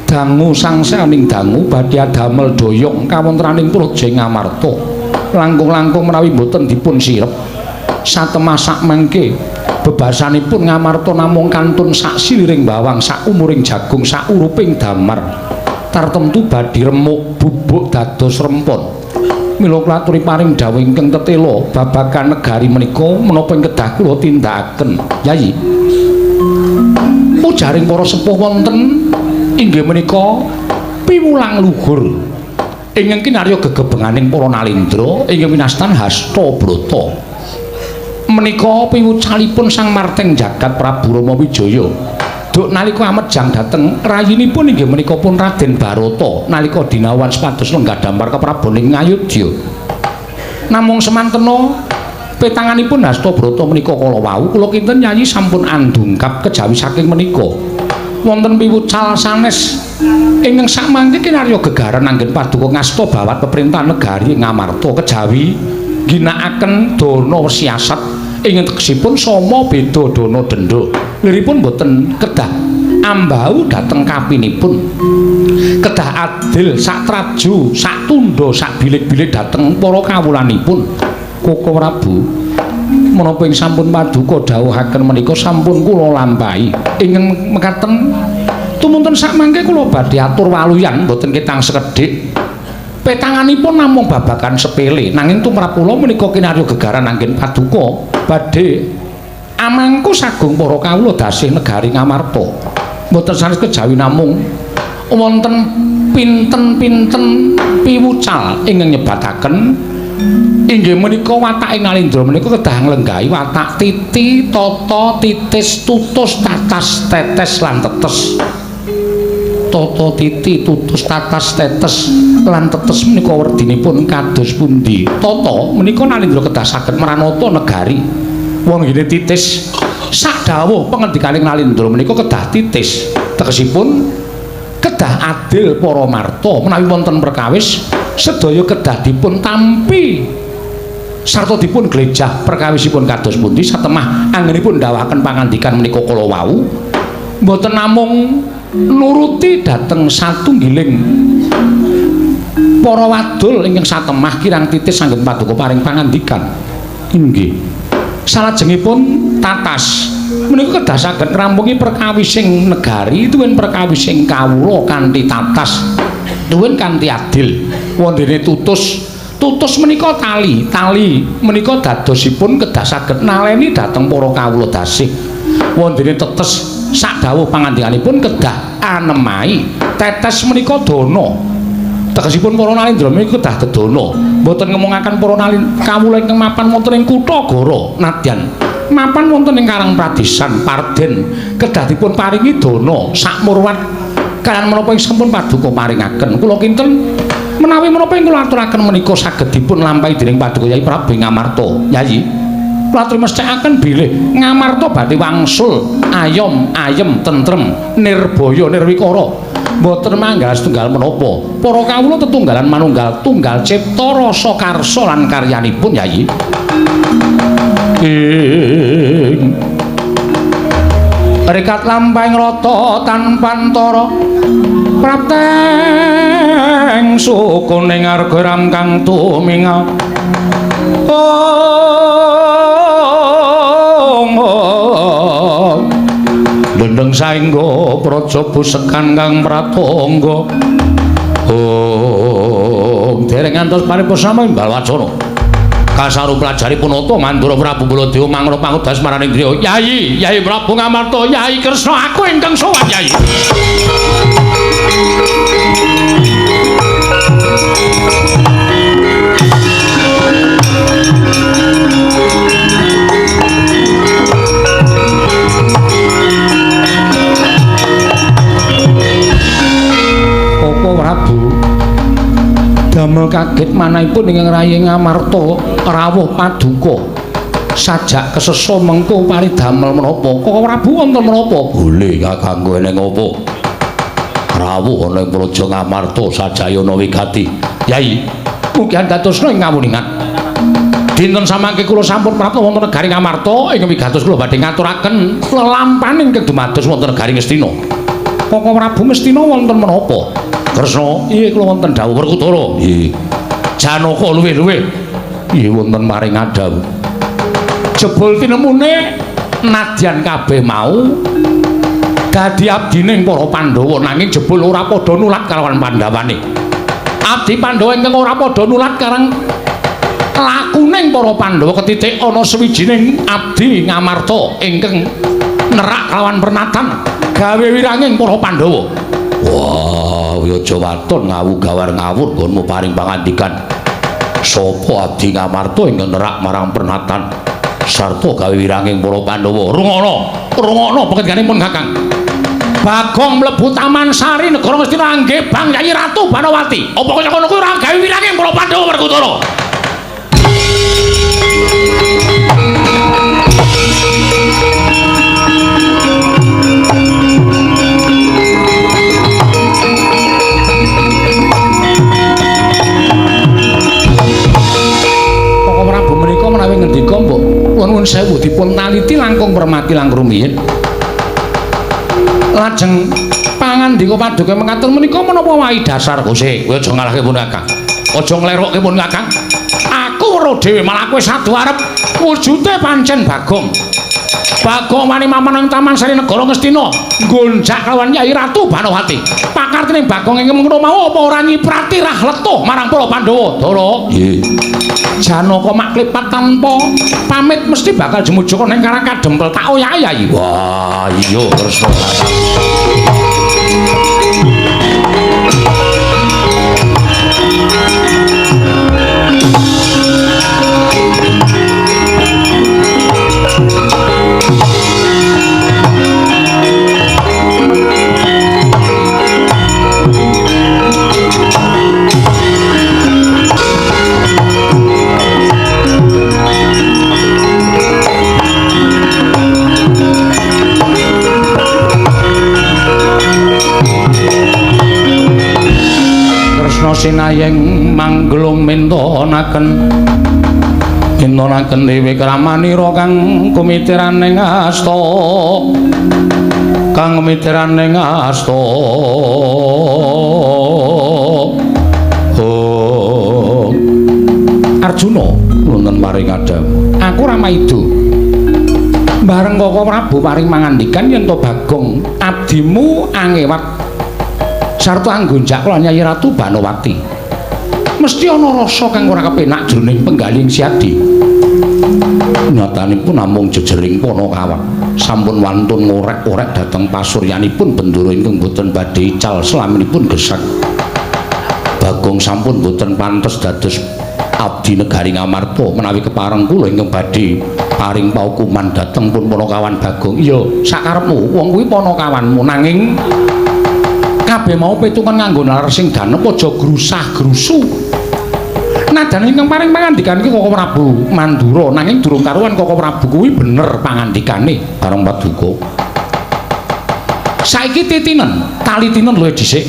Dangu sangsaning dangu badhe adamel doyong kawontenaning Praja Ngamarta. Langkung-langkung menawi boten dipun sirep satemah sak mangke bebasanipun Ngamarta namung kantun sak siliring bawang, sak umuring jagung, sak uruping damar. Tartemtu badhe remuk bubuk dados rempon. Mila kula aturi paring dawuh ingkang tetela babagan negari menika menapa ing kedah kula tindakaken, Yayi. Ujaring para sepuh wonten inggih menika piwulang luhur ingkang kinarya gegebenganing para nalendra ingkang winastan Hastabrata. Menika piwucalipun Sang Marteng Jagat Prabu Rama Wijaya. Duk nalika amejang dhateng rayinipun inggih menika pun Raden Barata nalika dinawan supados lenggah dampar kepraboning Ngayodya. Namung semantena petanganipun Hastabrata menika kala wau kula kinten Yayi sampun andungkap kejawi saking menika. Wonten piwucal sanes ingkang sakmangke kinarya gegaran anggen paduka ngasta bawat peperintahan negari Ngamarta kejawi ginakaken dana siasat ingkang tegesipun sama beda dana denda. Liripun boten kedah ambau dhateng kapinipun. Kedah adil sak traju, sak tundha, sak bilik-bilik dhateng para kawulanipun. Koko Prabu, menapa ing sampun paduka dawuhaken menika sampun kula lampahi. Ingkang mekaten tumunten sakmangke kula badhe atur waluyan boten ketang sekedhik. Petanganipun namung babagan sepele, nanging tumrap kula menika kinarya gegaran anggen paduka badhe amangku sagung para kawula dasih negari Ngamarta. Mboten sanes kejawi namung wonten pinten-pinten piwucal ingkang nyebataken inggih menika watake Nalendra menika kedah nglenggahi watak titi, tata, titis, tutus, tatas, tetes lan tetes. Tata, titi, tutus, tatas, tetes lan tetes menika werdinipun kados pundi? Tata menika Nalendra kedah saged mranata negari. Wong ngene titis sak dawuh pangendikaning Nalendra menika kedah titis. Tegesipun kedah adil para marta menawi wonten perkawis sedaya kedah dipun tampi sarta dipun glejah perkawisipun kados pundi satemah anggenipun ndhawaken pangandikan menika kala wau mboten namung nuruti dhateng satunggiling para wadul ingkang satemah kirang titis anggen paduka paring pangandikan. Inggih. Salajengipun tatas menika kedah saged ngrampungi perkawising negari tuwin perkawising kawula kanthi tatas tuwin kanthi adil. Wondene tutus, tutus menika tali, tali menika dadosipun kedah saged naleni dhateng para kawula dasih. Wondene tetes sak dawuh pangandikanipun kedah anemahi. Tetes menika dana. Tegesipun para nalendra menika kedah dedana. Mboten ngomongaken para kawula ingkang mapan wonten ing kutha Goro nadyan mapan wonten ing Karang Pradesan Parden kedah dipun paringi dana sakmurwat kaliyan menapa ing sampun paduka paringaken. Kula kinten menawi menapa ing kula aturaken menika saged dipun lampahi dening paduka Yai Prabu Ngamarta. Yayi, kula aturi mesthekaken bilih Ngamarta badhe wangsul ayom ayem tentrem nirbaya nirwikara. Mboten manggal setunggal menapa. Para kawula tetunggalan manunggal tunggal cipta rasa karsa lan karyanipun Yayi. Ing rekat lampahing rata tanpa antara prapteng sukuning arga ram kang tumingal. Ong lendeng saengga praja busekan kang pratangga. Ong dereng ngantos paripurna imbal wacana. Kasaru pelajari punata Mandura Prabu Baladewa mangrwa pangudas maraning griya. Yayi, Yayi Prabu Ngamarta, Yayi Kresna aku ingkang sowan Yayi. Koko Prabu damel kaget manahipun ingkang rayi Ngamarta rawuh paduka sajak kesesa mengko paridamel menapa. Koko Prabu wonten menapa? Boleh kakangku eneng apa? Rawuh ana ing Praja Ngamarta sajayana wigati. Yai, mugi andhatosna ing ngawuningan. Dinten samangke kula sampun prapta wonten negari Ngamarta ing wigatos kula badhe ngaturaken lelampahan ingkang dumados wonten negari Ngastina. Koko Prabu Ngastina wonten menapa? Kresna, iya kula wonten dawuh Werkudara. Nggih. Janaka luwih-luwih. Nggih wonten maring adhawuh. Jebul tinemune nadyan kabeh mau dadi abdining para Pandhawa nanging jebul ora padha nulat kalawan Pandhawane. Abdi Pandhawa ingkang ora padha nulat karang lakuning para Pandhawa ketitik ana sawijining abdi Ngamarta ingkang nerak kalawan pernatan gawe wiranging para Pandhawa. Wah, aja waton ngawu gawar ngawur nggonmu paring pangandikan. Sapa abdi Ngamarta ingkang nerak marang pernatan sarta gawe wiranging para Pandhawa? Rungono, rungono pangendikaipun Kakang. Bagong mlebu Taman Sari negara Ngastina angge Bang Yayi Ratu Banowati. Apa kaya ngono kuwi ora gawe wiranging para Pandhawa Werkudara? Koko Prabu menika menawi ngendika mbok nuwun sewu dipun taliti langkung permati langkung rumiyin. Lajeng pangandika paduka mekaten menika menapa wae dasar Gusti? Kowe aja ngalahke pun Kakang. Aja nglerokke pun Kakang. Aku weruh dhewe malah kowe sadu arep wujude pancen Bagong. Bagong wani mapan ing Taman Sari Negara Ngastina nggonjak kelawan Kyai Ratu Banowati. Pakartine Bagong ing mengkono mau apa ora nyiprati rah letuh marang para Pandhawa? Dara. Nggih. Janaka maklipat tanpa pamit mesti bakal jemujaka ning Karang Kadempel tak oyak-oyak. Wah, iya Kresna. Kresna sinayeng manggelung mintonaken mintonaken dewi kramanira kang kumitiraning asta kang kumitiraning asta. Oh. Arjuna wonten paring adhawuh. Aku ora maido. Bareng Koko Prabu paring mangandikan yen to Bagong abdimu angewat sarta anggonjak lan Nyai Ratu Banowati. Mesti ana rasa kang ora kepenak jroning penggaling Siadi. Nyatanipun namung jejering Panakawan sampun wantun ngorek-orek dhateng pasuryanipun Bendara ingkang boten badhe ical selaminipun gesek. Bagong sampun boten pantes dados abdi negari Ngamarta menawi kepareng kula ingkang badhe paring paukuman dhateng pun Panakawan Bagong. Iya, sakarepmu wong kuwi Panakawanmu nanging kabeh mau pitungan nganggo nalar sing danep aja grusah-grusu. Nadan ingkang paring pangandikan iki Koko Prabu Mandura nanging durung karuan Koko Prabu kuwi bener pangandikane bareng paduka. Saiki titinen, talitinen luwih dhisik.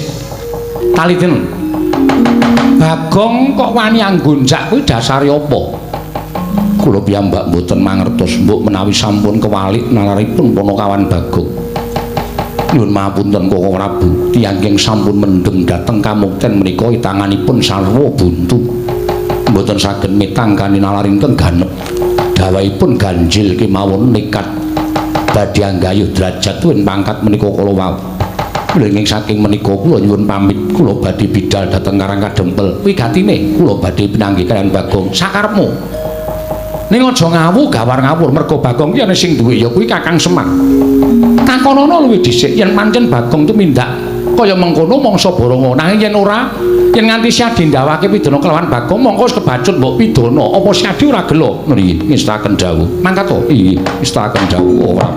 Talitinen. Bagong kok wani anggonjak kuwi dasare apa? Kula piyambak mboten mangertos mbok menawi sampun kewalik nalaripun Panakawan Bagong. Nyuwun mahapunten Koko Prabu, tiyang ingkang sampun mendhem dhateng kamukten menika itanganipun sarwa buntu. Mboten saged mitang kanthi nalar ingkang ganep. Dawahipun ganjil kemawon nekat badhe anggayuh derajat tuwin pangkat menika kala wau. Mlenging saking menika kula nyuwun pamit, kula badhe bidal dhateng Karang Kadempel. Wigatine kula badhe pinanggih kaliyan Bagong. Sakarepmu. Ning aja ngawu gawar ngawur mergo Bagong ki ana sing duwe ya kuwi Kakang Semar. Takonono luwih dhisik yen pancen Bagong tumindak kaya mengkono mangsa borongo nanging yen ora yen nganti Siadi ndawake pidana kelawan Bagong mongko wis kebacut mbok pidana apa Siadi ora gelo nggih ngestaken dawuh mangkat to nggih ngestaken dawuh ora.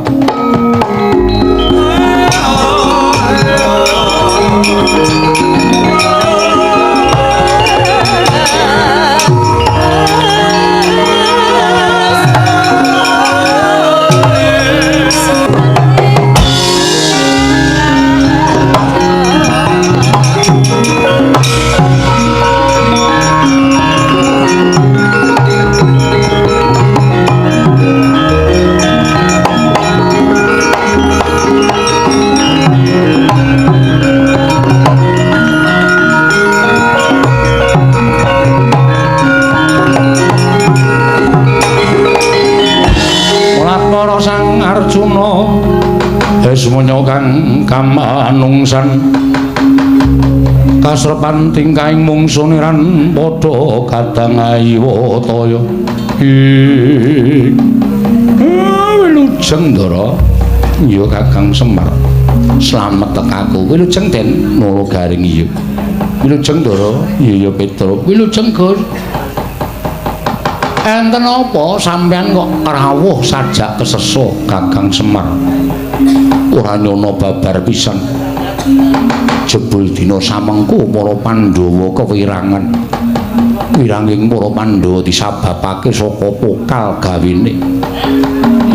Lesmana kang kamanungsan kasrepan tingkahing mungsuniran padha kadang ayiwataya. Wilujeng Ndara. Iya Kakang Semar. Slamet tekaku. Wilujeng Den Nala Garing iya. Wilujeng Ndara. Iya ya Petruk. Wilujeng Gus. Enten apa sampeyan kok rawuh sajak kesesa Kakang Semar? Ora nyono babar pisan. Jebul dina samengko para Pandhawa kewirangan. Wiranging para Pandhawa disababake saka pokal gawene.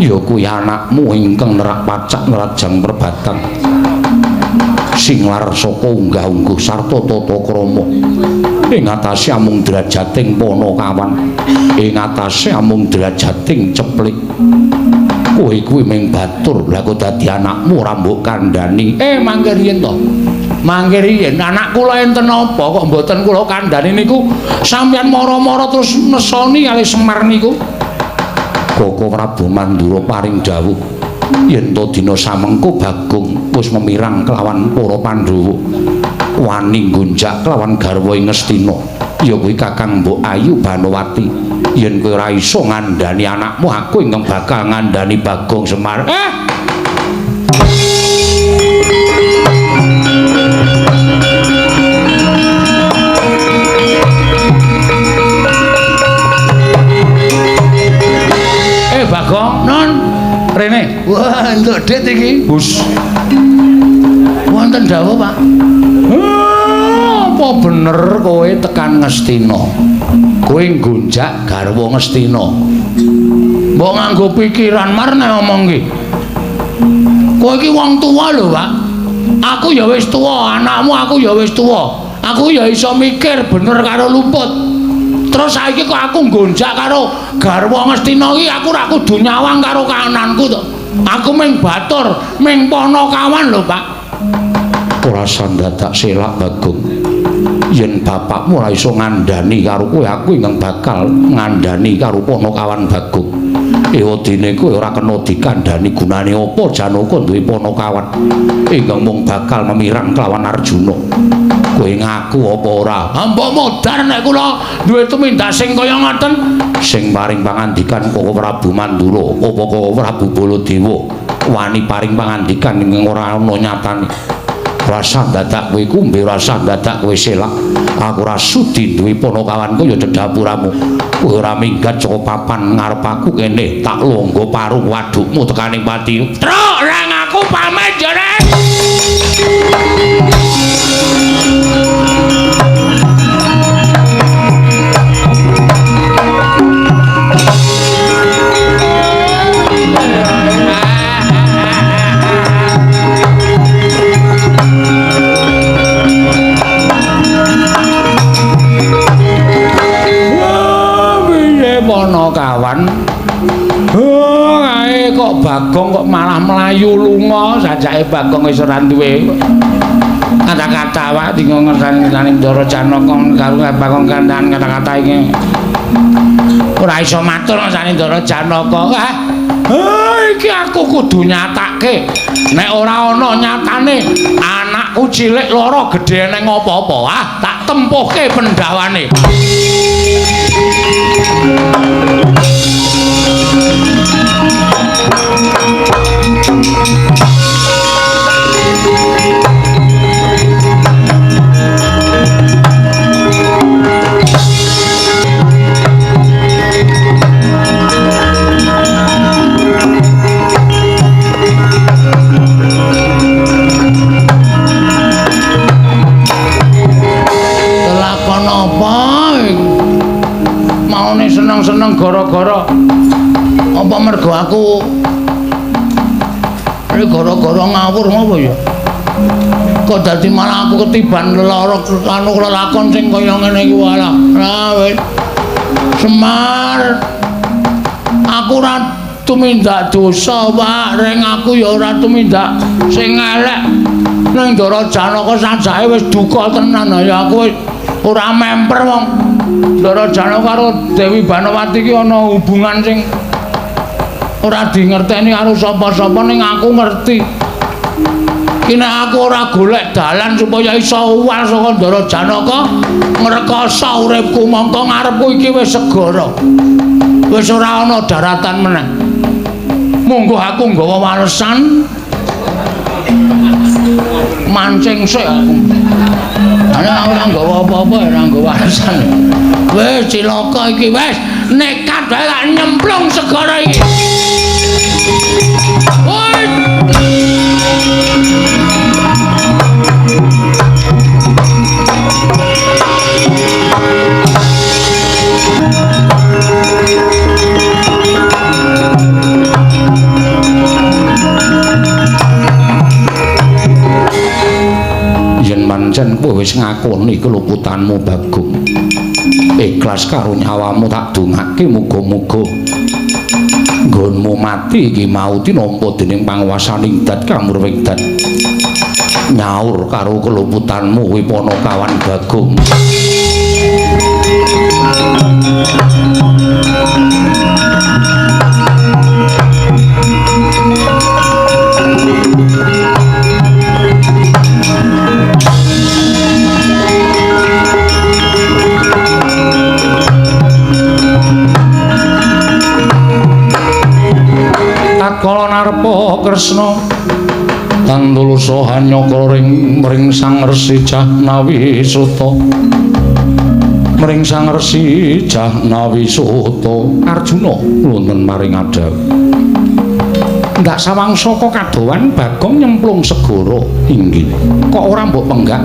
Ya kuwi anakmu ingkang nerak pacak nerajang perbatang. Sing lar saka unggah-ungguh sarta tata krama. Ing atase amung drajating panakawan. Ing atase amung drajating ceplik. Kowe kuwi ming batur, lha kok dadi anakmu ora mbok kandhani. Mangke riyen to. Mangke riyen anak kula enten apa kok mboten kula kandhani niku sampeyan mara-mara terus nesoni kalih Semar niku. Koko Prabu Mandura paring dawuh yen to dina samengko Bagong wis memirang kelawan para Pandhawa. Wani nggonjak kelawan garwa ing Ngastina. Ya kuwi Kakang Mbok Ayu Banowati. Yen kowe ora iso ngandhani anakmu, aku ingkang bakal ngandhani Bagong Semar. Bagong, non rene. Wah, entuk dit iki. Bus. Wonten dawuh, Pak. Apa bener kowe tekan Ngastina? Kowe nggonjak garwa Ngastina. Mbok nganggo pikiran mar nek omong ki. Kowe iki wong tuwa lho, Pak. Aku ya wis tuwa, anakmu aku ya wis tuwa. Aku ya iso mikir bener karo luput. Terus saiki kok aku nggonjak karo garwa Ngastina iki aku ora kudu nyawang karo kananku to. Aku ming batur, ming panakawan lho, Pak. Ora sandadak selak Bagong. Yen bapakmu ora iso ngandhani karo kowe, aku ingkang bakal ngandhani karo panakawan Bagong. Ewadene kowe ora kena dikandhani gunane apa Janaka duwe panakawan ingkang mung bakal memirang kelawan Arjuna. Kowe ngaku apa ora? Mbok modar nek kula duwe tumindak sing kaya ngoten. Sing paring pangandikan Koko Prabu Mandura apa Koko Prabu Baladewa wani paring pangandikan ingkang ora ana nyatane. Rasa dadak kowe kumbe, rasa dadak kowe selak. Aku ora sudi duwe panakawanku ya cedhapuramu. Kowe ora minggat saka papan ngarep aku kene, tak longgo parung wadukmu tekaning pati. Truk, rang aku pamit ya, Rek. Kawan, kae kok Bagong kok malah mlayu lunga, sajake Bagong wis ora duwe kata-kata wae dinggo ngersani Ndara Janaka karo Bagong kandan kata-kata iki ora iso matur ngersani Ndara Janaka. Iki aku kudu nyatake, nek ora ana nyatane anakku cilik lara gedhe neng apa-apa, tak tempuhke pendawane. Lakon apa iki? Maune seneng-seneng gara-gara apa mergo aku iki gara-gara ngawur ngopo ya? Kok dadi malah aku ketiban lelara anu lelakon sing kaya ngene iki walah. Lah wis. Semar. Aku ora tumindak dosa, Pak. Ring aku ya ora tumindak sing elek. Ning Ndara Janaka sajake wis duka tenan ya aku wis ora memper wong Ndara Janaka karo Dewi Banowati iki ana hubungan sing ora dingerteni karo sapa-sapa ning aku ngerti. Ki nek aku ora golek dalan supaya iso uwal saka Ndara Janaka, ngrekoso uripku mongko ngarepku iki wis segara. Wis ora ana daratan meneh. Monggo aku nggawa walesan mancing sik aku. Ana ora nggawa apa-apa, ora nggawa walesan. Wis cilaka iki wis nekat wae tak nyemplung segara iki. Woi. Yen pancen kowe wis ngakoni keluputanmu Bagong, ikhlas karo nyawamu tak dongake muga-muga nggonmu mati iki mau tinampa dening panguwasaning dat kamurwing dat. Nyaur karo keluputanmu kuwi Panakawan Bagong. Tatkala narpa Kresna tandulusa hanyaka ring mring Sang Resi Jahnawi Suta. Mring Sang Resi Jahnawi Suta Arjuna wonten maring adhap. Ndak sawang saka kadowan Bagong nyemplung segara inggih. Kok ora mbok penggak?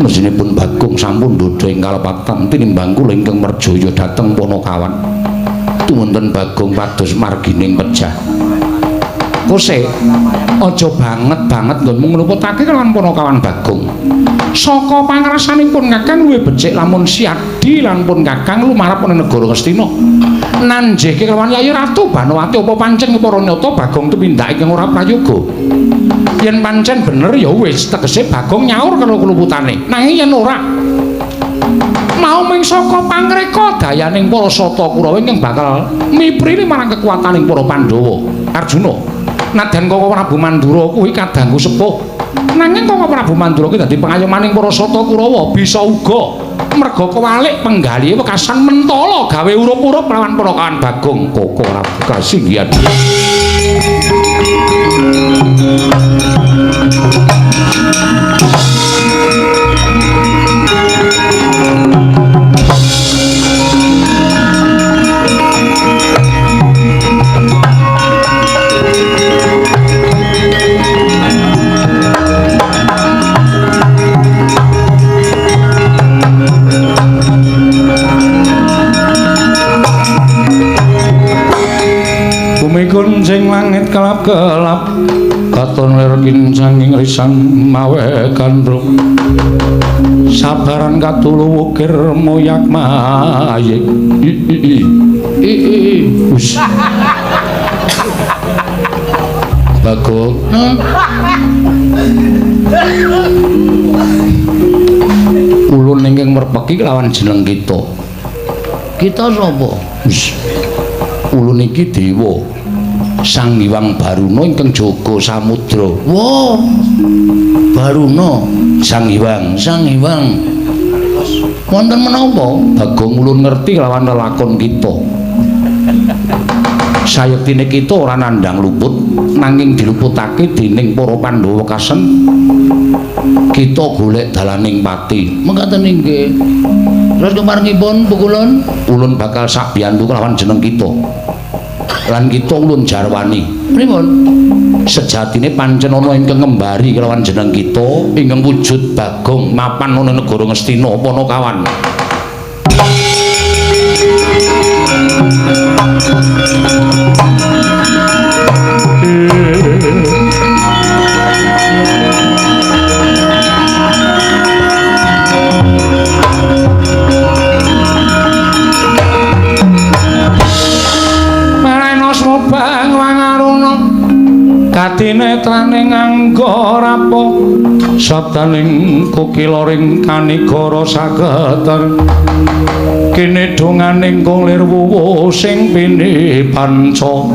Mesinipun Bagong sampun ndhodha ing kalepatan tinimbang kula ingkang merjaya dhateng Panakawan. Tuwenten Bagong pados margining pejah. Kose aja banget-banget nggonmu ngluputake kelawan Panakawan Bagong. Saka pangrasanipun Kakang luwih becik lamun siadi lan pun Kakang lumarap ana negara Ngastina. Nanjehke kelawan Yayi Ratu Banowati apa pancen para nyata Bagong tumindak ingkang ora prayoga. Yen pancen bener ya wis tegese Bagong nyaur karo kluputane. Nanging yen ora mau ming saka pangreka dayaning para Sata Kurawa ingkang bakal miprili marang kekuataning para Pandhawa. Arjuna, nadyan Koko Prabu Mandura kuwi kadangku sepuh. Nanging Koko Prabu Mandura kuwi dadi pengayomaning para Sata Kurawa bisa uga merga kewalik penggalihe wekasan mentala gawe urup-urup lawan Panakawan Bagong. Koko Prabu kasinggihan. Kuncing langit kelap-kelap katon lir kincanging risang mawe gandrung sabaran katulu wukir moyak mayik i i i i us Bagong ulun ingkang merpeki lawan jeneng kita. Kita sapa? Wis ulun iki dewa Sang Hyang Baruna ingkang jaga samudra. Wah. Baruna, Sang Hyang, Sang Hyang. Wonten menapa? Bagong ulun ngerti lawan lelakon kita. Sayektine kita ora nandhang luput, nanging diluputake dening para Pandhawa kasen. Kita golek dalaning pati. Mekaten inggih. Terus keparengipun pukulun, ulun bakal sabiyantu kelawan jeneng kita. Lan kita ulun jarwani. Pripun? Sejatine pancen ana ingkang ngembari kelawan jeneng kita ingkang wujud Bagong mapan ana negara Ngastina Panakawan. Katinetraning angga rapa sabdaning kukilaring kanigara sageter kene donganing kulir wuwu sing pini panca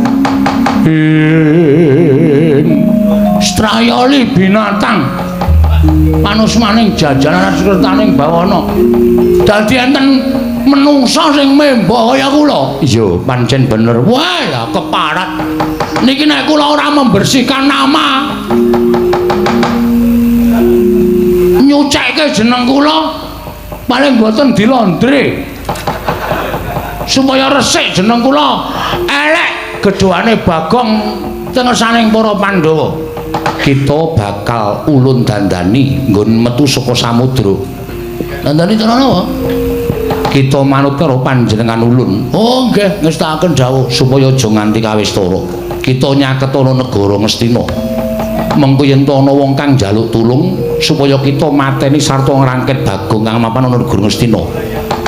ing Trayoli binatang panusmaning jajaran sertaning bawana. Dadi enten menungsa sing memba kaya kula. Iya, pancen bener. Wah, ya keparat. Niki nek kula ora membersihkan nama, nyucekke jeneng kula paling boten dilondre. Supaya resik jeneng kula, elek gedhoane Bagong tengesaning para Pandhawa. Kita bakal ulun dandani nggon metu saka samudra. Dandani cara napa? Kita manut karo panjenengan ulun. Oh nggih, ngestakaken dawuh supaya aja nganti kawistara. Kita nyaketana negara Ngastina. Mengko yen ana wong kang njaluk tulung supaya kita mateni sarta ngrangket Bagong kang mapan ana negara Ngastina.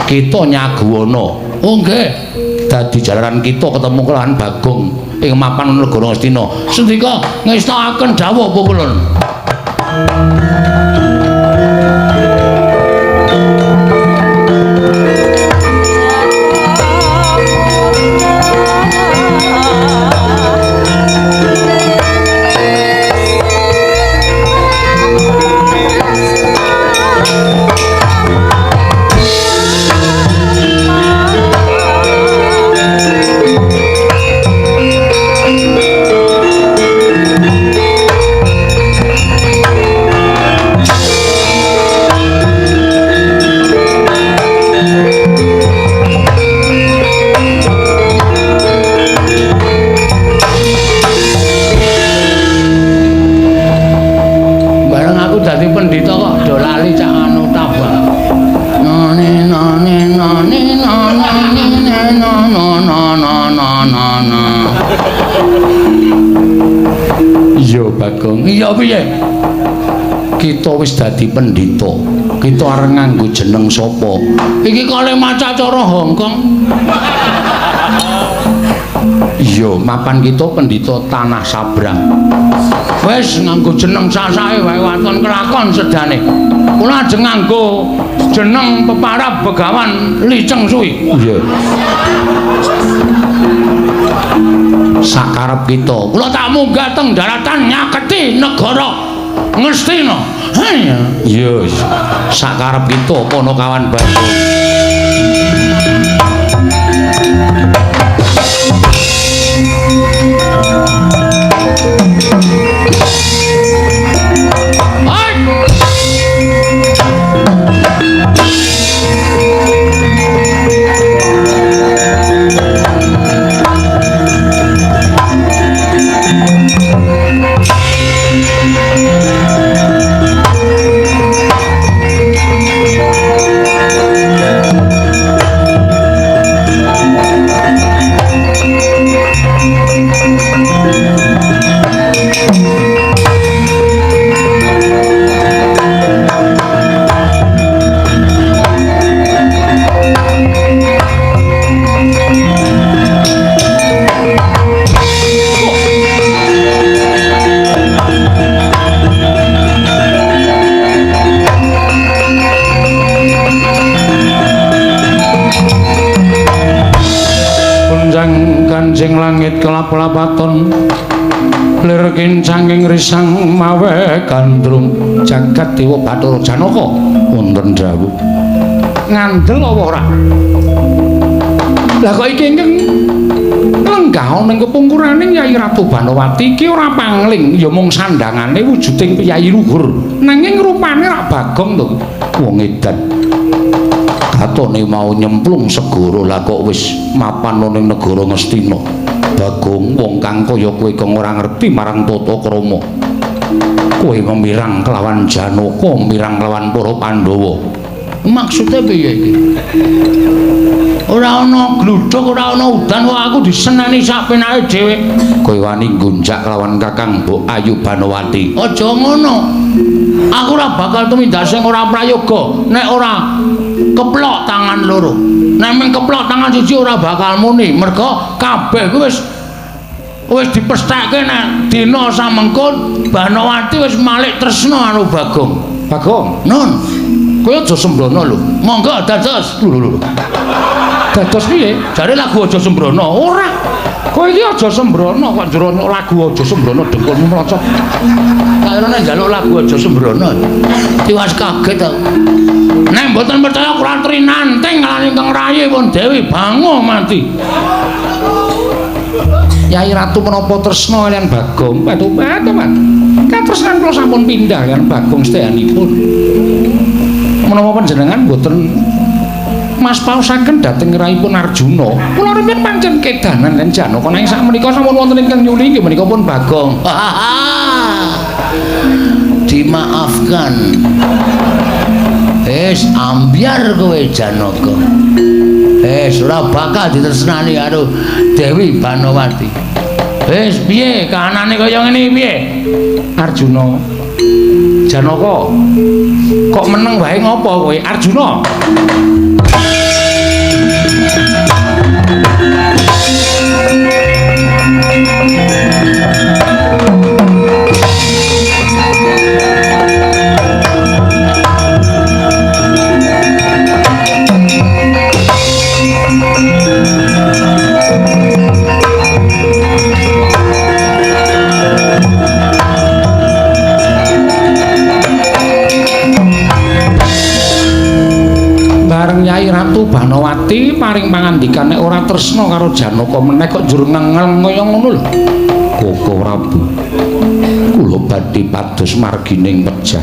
Kita nyaguwana. Oh nggih. Dadi jalaran kita ketemu kelawan Bagong ing mapan negara Ngastina. Sendika ngestakaken dawuh pukulun. Iya piye? Kita wis dadi pendhita. Kita arep nganggo jeneng sapa? Iki kale maca cara Hongkong. Iya, mapan kita pendhita tanah sabrang. Wis nganggo jeneng sasae wae waton kelakon sedane. Kula ajeng nganggo jeneng peparab Begawan Liceng Sui. Iya. Sakarep kita, kula tak munggah teng daratan nyaketi negara Ngastina. Iya, sakarep kita kono kawan Bagong. Kanjeng langit kelap-lapaton lir kincanging risang mawe gandrung jagat dewa Bathara Janaka wonten dawuh. Ngandel apa ora? Lah kok iki ingkang lenggah ning kepungkurane Nyai Ratu Banowati iki ora pangling, ya mung sandangane wujuding piyayi luhur. Nanging rupane rak Bagong to. Wong edan. Katone mau nyemplung segara lah kok wis mapan ning negara Ngastina. Bagong wong kang kaya kowe kang ora ngerti marang tata krama. Kowe memirang kelawan Janaka, mirang kelawan para Pandhawa. Maksude piye iki? Ora ana gludhuk, ora ana udan kok aku diseneni sak penake dhewe. Kowe wani nggonjak kelawan Kakang Mbok Ayu Banowati. Aja ngono. Aku ora bakal tumindak sing ora prayoga nek ora keplok tangan loro. Nek mung keplok tangan siji ora bakal muni, merga kabeh kuwi wis dipestheke nek dina samengko Banowati wis malik tresna karo Bagong. Bagong, nun, kowe aja sembrono lho. Monggo dados. Lho lho lho. Dados piye? Jare lagu aja sembrono. Ora. Kowe iki aja sembrono kok njero lagu aja sembrono dengkulmu mlocot. Kaya njaluk lagu aja sembrono. Tiwas kaget aku. Nek mboten percaya kula trinanting lan ingkang rayi pun Dewi Bango mati. Yai Ratu menapa tresna kaliyan Bagong? Patu patu. Katresnan kula sampun pindah kaliyan Bagong sedayanipun. Menapa panjenengan mboten mas paosaken dhateng raipun Arjuna? Kula rumiyin pancen kedanan lan Janaka nanging sakmenika sampun wonten ingkang nyuli inggih menika pun Bagong. Dimaafkan. Wis ambyar kowe Janaka. Wis ora bakal ditresnani karo Dewi Banowati. Wis piye kahanane kaya ngene piye? Arjuna. Janaka. Kok meneng wae ngopo kowe? Arjuna. Bareng Yai Ratu Banowati paring pangandikan nek ora tresna karo Janaka meneh kok njur ngengel kaya ngono lho. Koko Prabu, kula badhe pados margining pejah.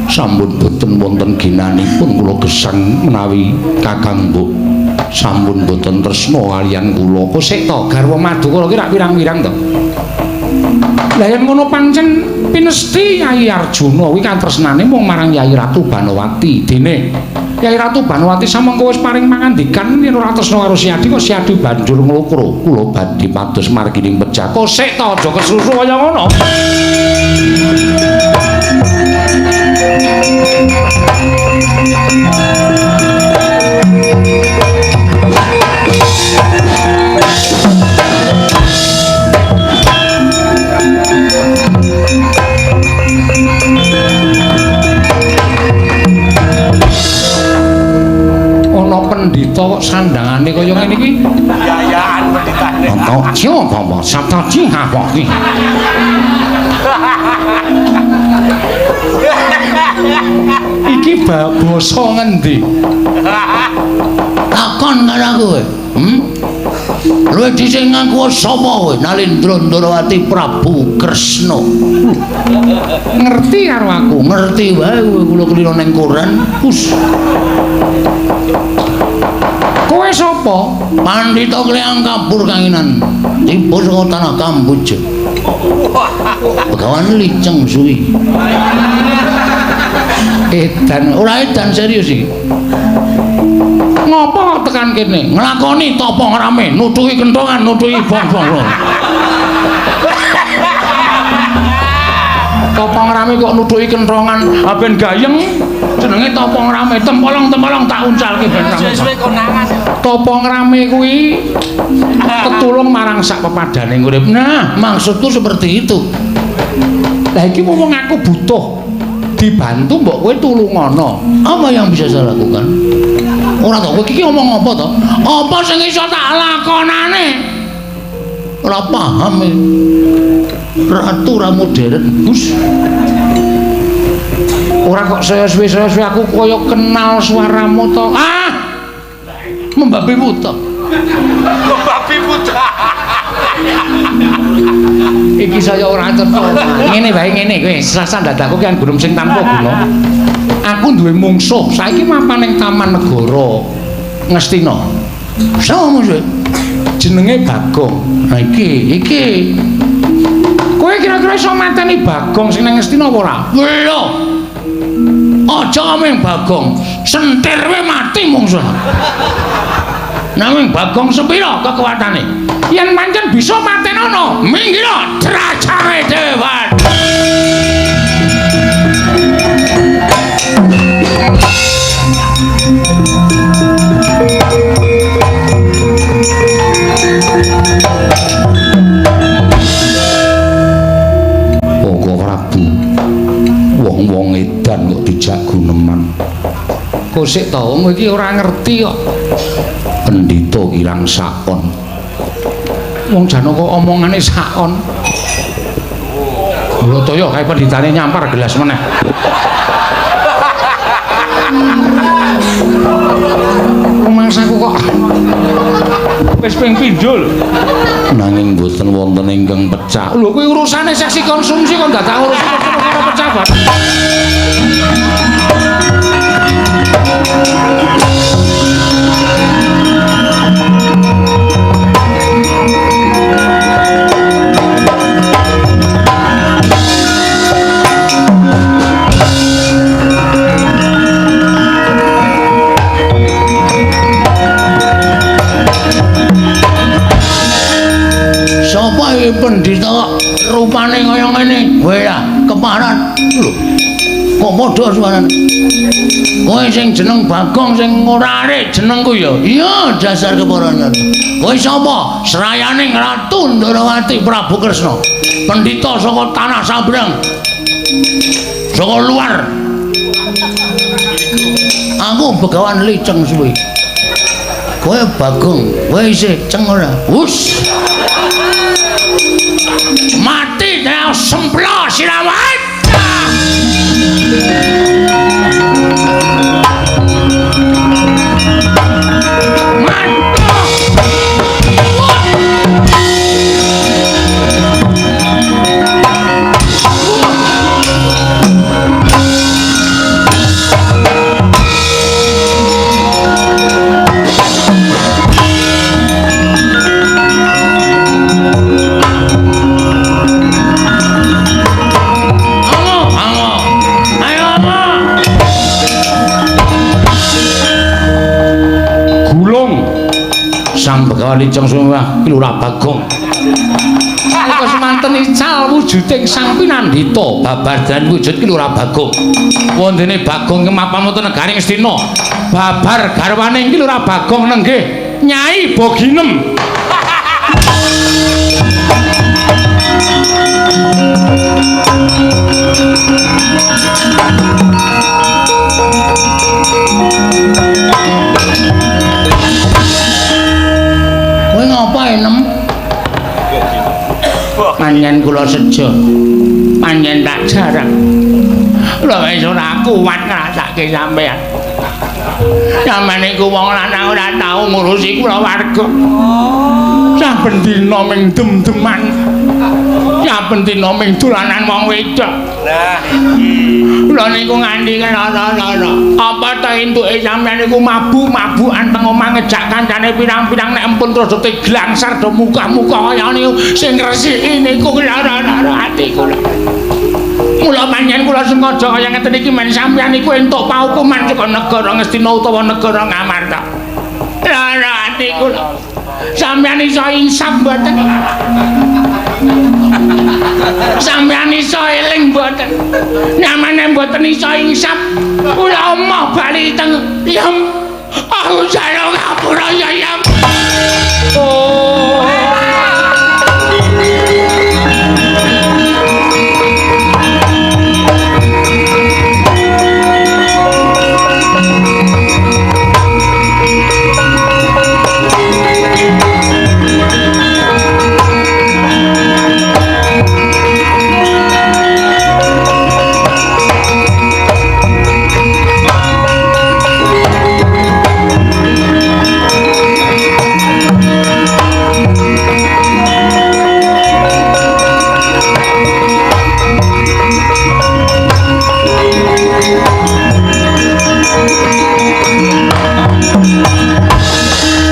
Sampun boten wonten ginanipun kula gesang menawi Kakang Mbok sampun boten tresna kaliyan kula. Kok sik to garwa Madukara ki rak pirang-pirang to. Lah yen ngono pancen pinesti Yai Arjuna kuwi katresnane mung marang Yai Ratu Banowati. Dene Yai Ratu Banowati samangka wis paring pangandikan yen ora tresna karo Siadi kok Siadi banjur nglokro. Kula badhe pados margining pejah. Kok sik to aja kesusu kaya ngono. Ana pendhita kok sandangane kaya ngene iki. Yayaan pendhitane. Ana siapa sabtaji apa iki? Iki basa ngendi? Takon karo aku kowe. Luwih dhisik ngaku sapa kowe? Nalindra Ndrawati Prabu Kresna. Ngerti karo aku. Ngerti wae kowe kula kelino ning koran. Hus. Kowe sapa? Pandhita Kleyang Kapur Kanginan. Tiba saka tanah Kamboja. Begawan Liceng Suwi. Edan, ora edan serius iki. Ngopo kok tekan kene? Nglakoni tapa ngrame, nutuhi kentongan, nutuhi bong-bong. Tapa ngrame kok nutuhi kentongan, ha ben gayeng. Jenenge tapa ngrame, tempolong-tempolong tak uncalke ben rame. Suwe-suwe konangan. Tapa ngrame kuwi ketulung marang sak pepadane urip. Nah, maksudku seperti itu. Lah iki wong aku butuh dibantu mbok kowe tulungono. Apa yang bisa saya lakukan? Ora to, kowe iki ngomong apa to? Apa sing iso tak lakonane? Ora paham iki. Ratu ra modern, Gus. Ora kok saya suwe-suwe aku kaya kenal suaramu to. Ah! Membabi buta. Membabi buta. Iki saya ora cetha. Ngene wae ngene kowe sasan dadaku ki gunung sing tanpa guna. Aku duwe mungsuh. Saiki mapan ning Taman Negara Ngastina. Sapa mungsuhe? Jenenge Bagong. Nah iki, iki. Kowe kira-kira iso mateni Bagong sing nang Ngastina apa ora? Lho. Aja ngomong Bagong, sentir wae mati mungsuh. Nanging Bagong sepira kekuatane? Yen pancen bisa matenono, minggir drajange dewan. Koko Prabu, wong-wong edan kok dijak guneman. Kosik to wong iki ora ngerti kok. Pendhita kirang sakon. Wong Janaka omongane sakon. Lho toyo kae pendhitane nyampar gelas meneh. Rumangsaku kok wis ping pindho lho. Nanging mboten wonten ingkang pecah. Lho kuwi urusane seksi konsumsi kok dadak urusan perkara pecah barang. Sapa iki pendhita kok rupane kaya ngene? Kowe ya keparat. Lho. Kok padha suarane? Kowe sing jeneng Bagong sing ora arek jenengku ya. Iya, dasar keparan. Kowe sapa? Srayaning Ratu Ndorowati Prabu Kresna. Pendhita saka tanah Sabrang. Saka luar. Aku begawan Liceng suwi. Kowe Bagong, kowe isih ceng ora? Hus. Mati nek semplo sirawat. Sang Begawan Liceng Suwah Lurah Bagong. Nalika semanten ical wujuding Sang Pinandita babar dan wujud Ki Lurah Bagong. Wondene Bagong kemapan wonten negaring Ngastina. Babar garwane Ki Lurah Bagong nenggih Nyai Boginem. Kowe ngapa enem? Panjen kula sejo. Panjen tak jarang. Lho wis ora kuat ngrasake sampean. Sampeyan iku wong lanang ora tau ngurusi kula warga. Saben dina ming dem-deman. Saben dina ming dolanan wong wedok. Nah iki. Kula niku nganti lara-lara. Apa ta entuke sampeyan niku mabuk-mabukan teng omah ngejak kancane pirang-pirang nek empun terus do glangsar do muka-muka kaya niku sing ngresiki niku lara-lara ati kula. Mula panjenengan kula sengaja kaya ngeten iki men sampeyan niku entuk paukuman saka negara Ngastina utawa negara Ngamarta. Lara ati kula. Sampeyan iso insaf mboten? Sampeyan iso eling mboten? Nyamane mboten iso insaf. Kula emoh bali teng yem. Aku jaluk ngapura ya yem. Oh.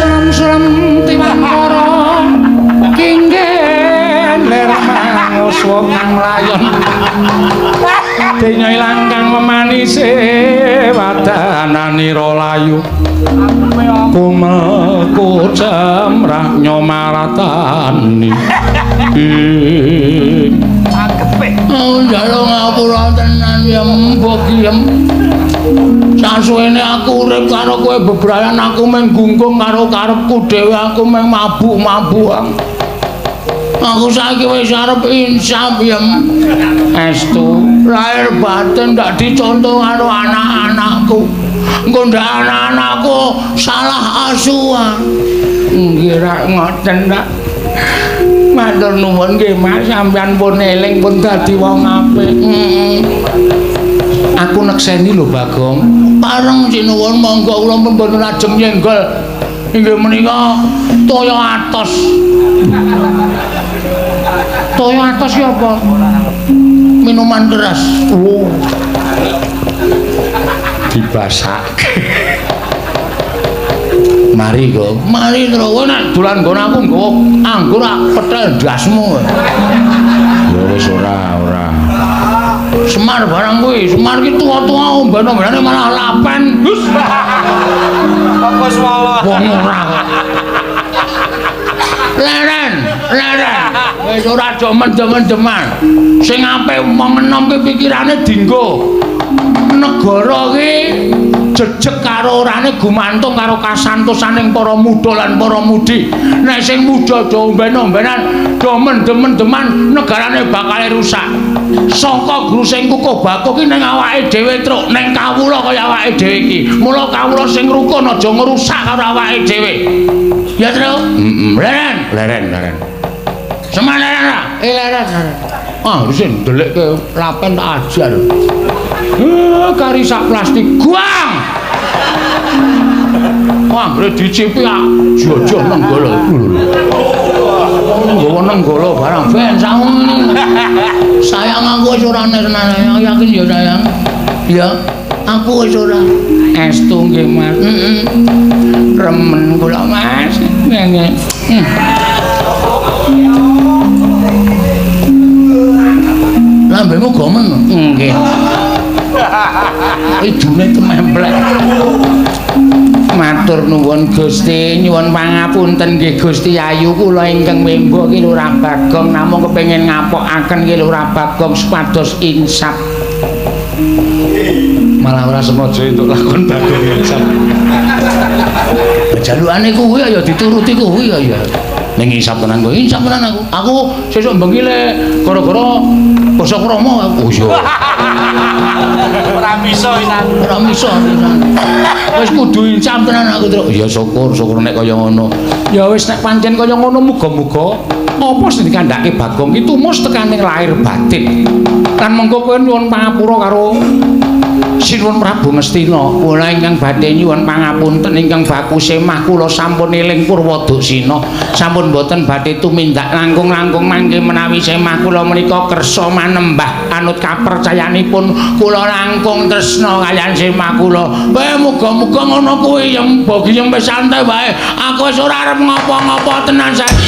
Suram-suram tiwangkara kinggen ler manguswa kang layon denya ilang kang memanise wadananira layu kumel kucemrah nyomaratani. Oh, njaluk ngapura tenan ya mbok yem. Sasuwene aku urip karo kowe bebrayan aku mung gunggung karo karepku dhewe aku mung mabuk-mabukan. Aku saiki wis arep insaf yem. Estu lahir batin ndak dicontoh karo anak-anakku. Engko ndak anak-anakku salah asuhan. Nggih rak ngoten tak. Matur nuwun nggih Mas, sampean pun eling pun dadi wong apik. Aku nekseni lho Bagong. Pareng sinuwun, monggo kula pun mboten ajeng nyenggol. Inggih menika toya atos. Toya atos ki apa? Minuman keras. Oh. Dibasake. Mari kok. Mari terus kowe nek dolan nggon aku nggawa anggur ak petel ndasmu. Ya wis ora, ora. Semar barang kuwi, Semar ki tuwa-tuwa omben-ombenane malah lapen. Hus. Fokus wawa. Wong ora kok. Leren, leren. Wis ora aja mendem-mendeman. Sing apik wong enom ki pikirane dinggo. Negara ki jejeg karo orane gumantung karo kasantosaning para muda lan para mudi. Nek sing muda do omben-ombenan, do mendem-mendeman, negarane bakal rusak. Saka guru sing kukuh bakuh ki ning awake dhewe truk, ning kawula kaya awake dhewe iki. Mula kawula sing rukun aja ngrusak karo awake dhewe. Ya, Truk? Heeh. Leren, Leren, leren. Semar leren ora? Eh leren. Ah, wis ndelikke lapen tak ajar. Kari sak plastik guang. Wah, anggere dicipi ah jojo nenggala. Nggawa nenggala barang ben saung. Sayang aku wis ora nernane, yakin ya sayang. Ya, aku wis ora. Estu nggih Mas. Heeh. Remen kula Mas. Nggih. Lambemu gomen. Nggih. Idune tememplek. Matur nuwun Gusti, nyuwun pangapunten nggih Gusti Ayu kula ingkang wembo ki Lurah Bagong namung kepengin ngapokaken ki Lurah Bagong supados insaf. Malah ora sengaja entuk lakon Bagong insaf. Jalukane kuwi ya dituruti kuwi ya. Ning insaf tenan kowe. Insaf tenan aku. Aku sesuk bengi le gara-gara basa krama aku. Oh iya. Ora miso pisan. Ora miso pisan. Wis kudu insaf tenan aku, Truk. Ya syukur, syukur nek kaya ngono. Ya wis nek pancen kaya ngono muga-muga apa sing dikandhake Bagong ki tumus tekaning lahir batin. Lan mengko kowe nyuwun pangapura karo Sinuwun Prabu Ngastina. Kula ingkang badhe nyuwun pangapunten ingkang baku semah kula sampun eling Purwoduksina. Sampun boten badhe tumindak langkung-langkung mangke menawi semah kula menika kersa manembah anut kapercayanipun kula langkung tresna kaliyan semah kula. Kowe muga-muga ngono kuwi yem bagi yem wis santai wae. Aku wis ora arep ngopo-ngopo tenan saiki.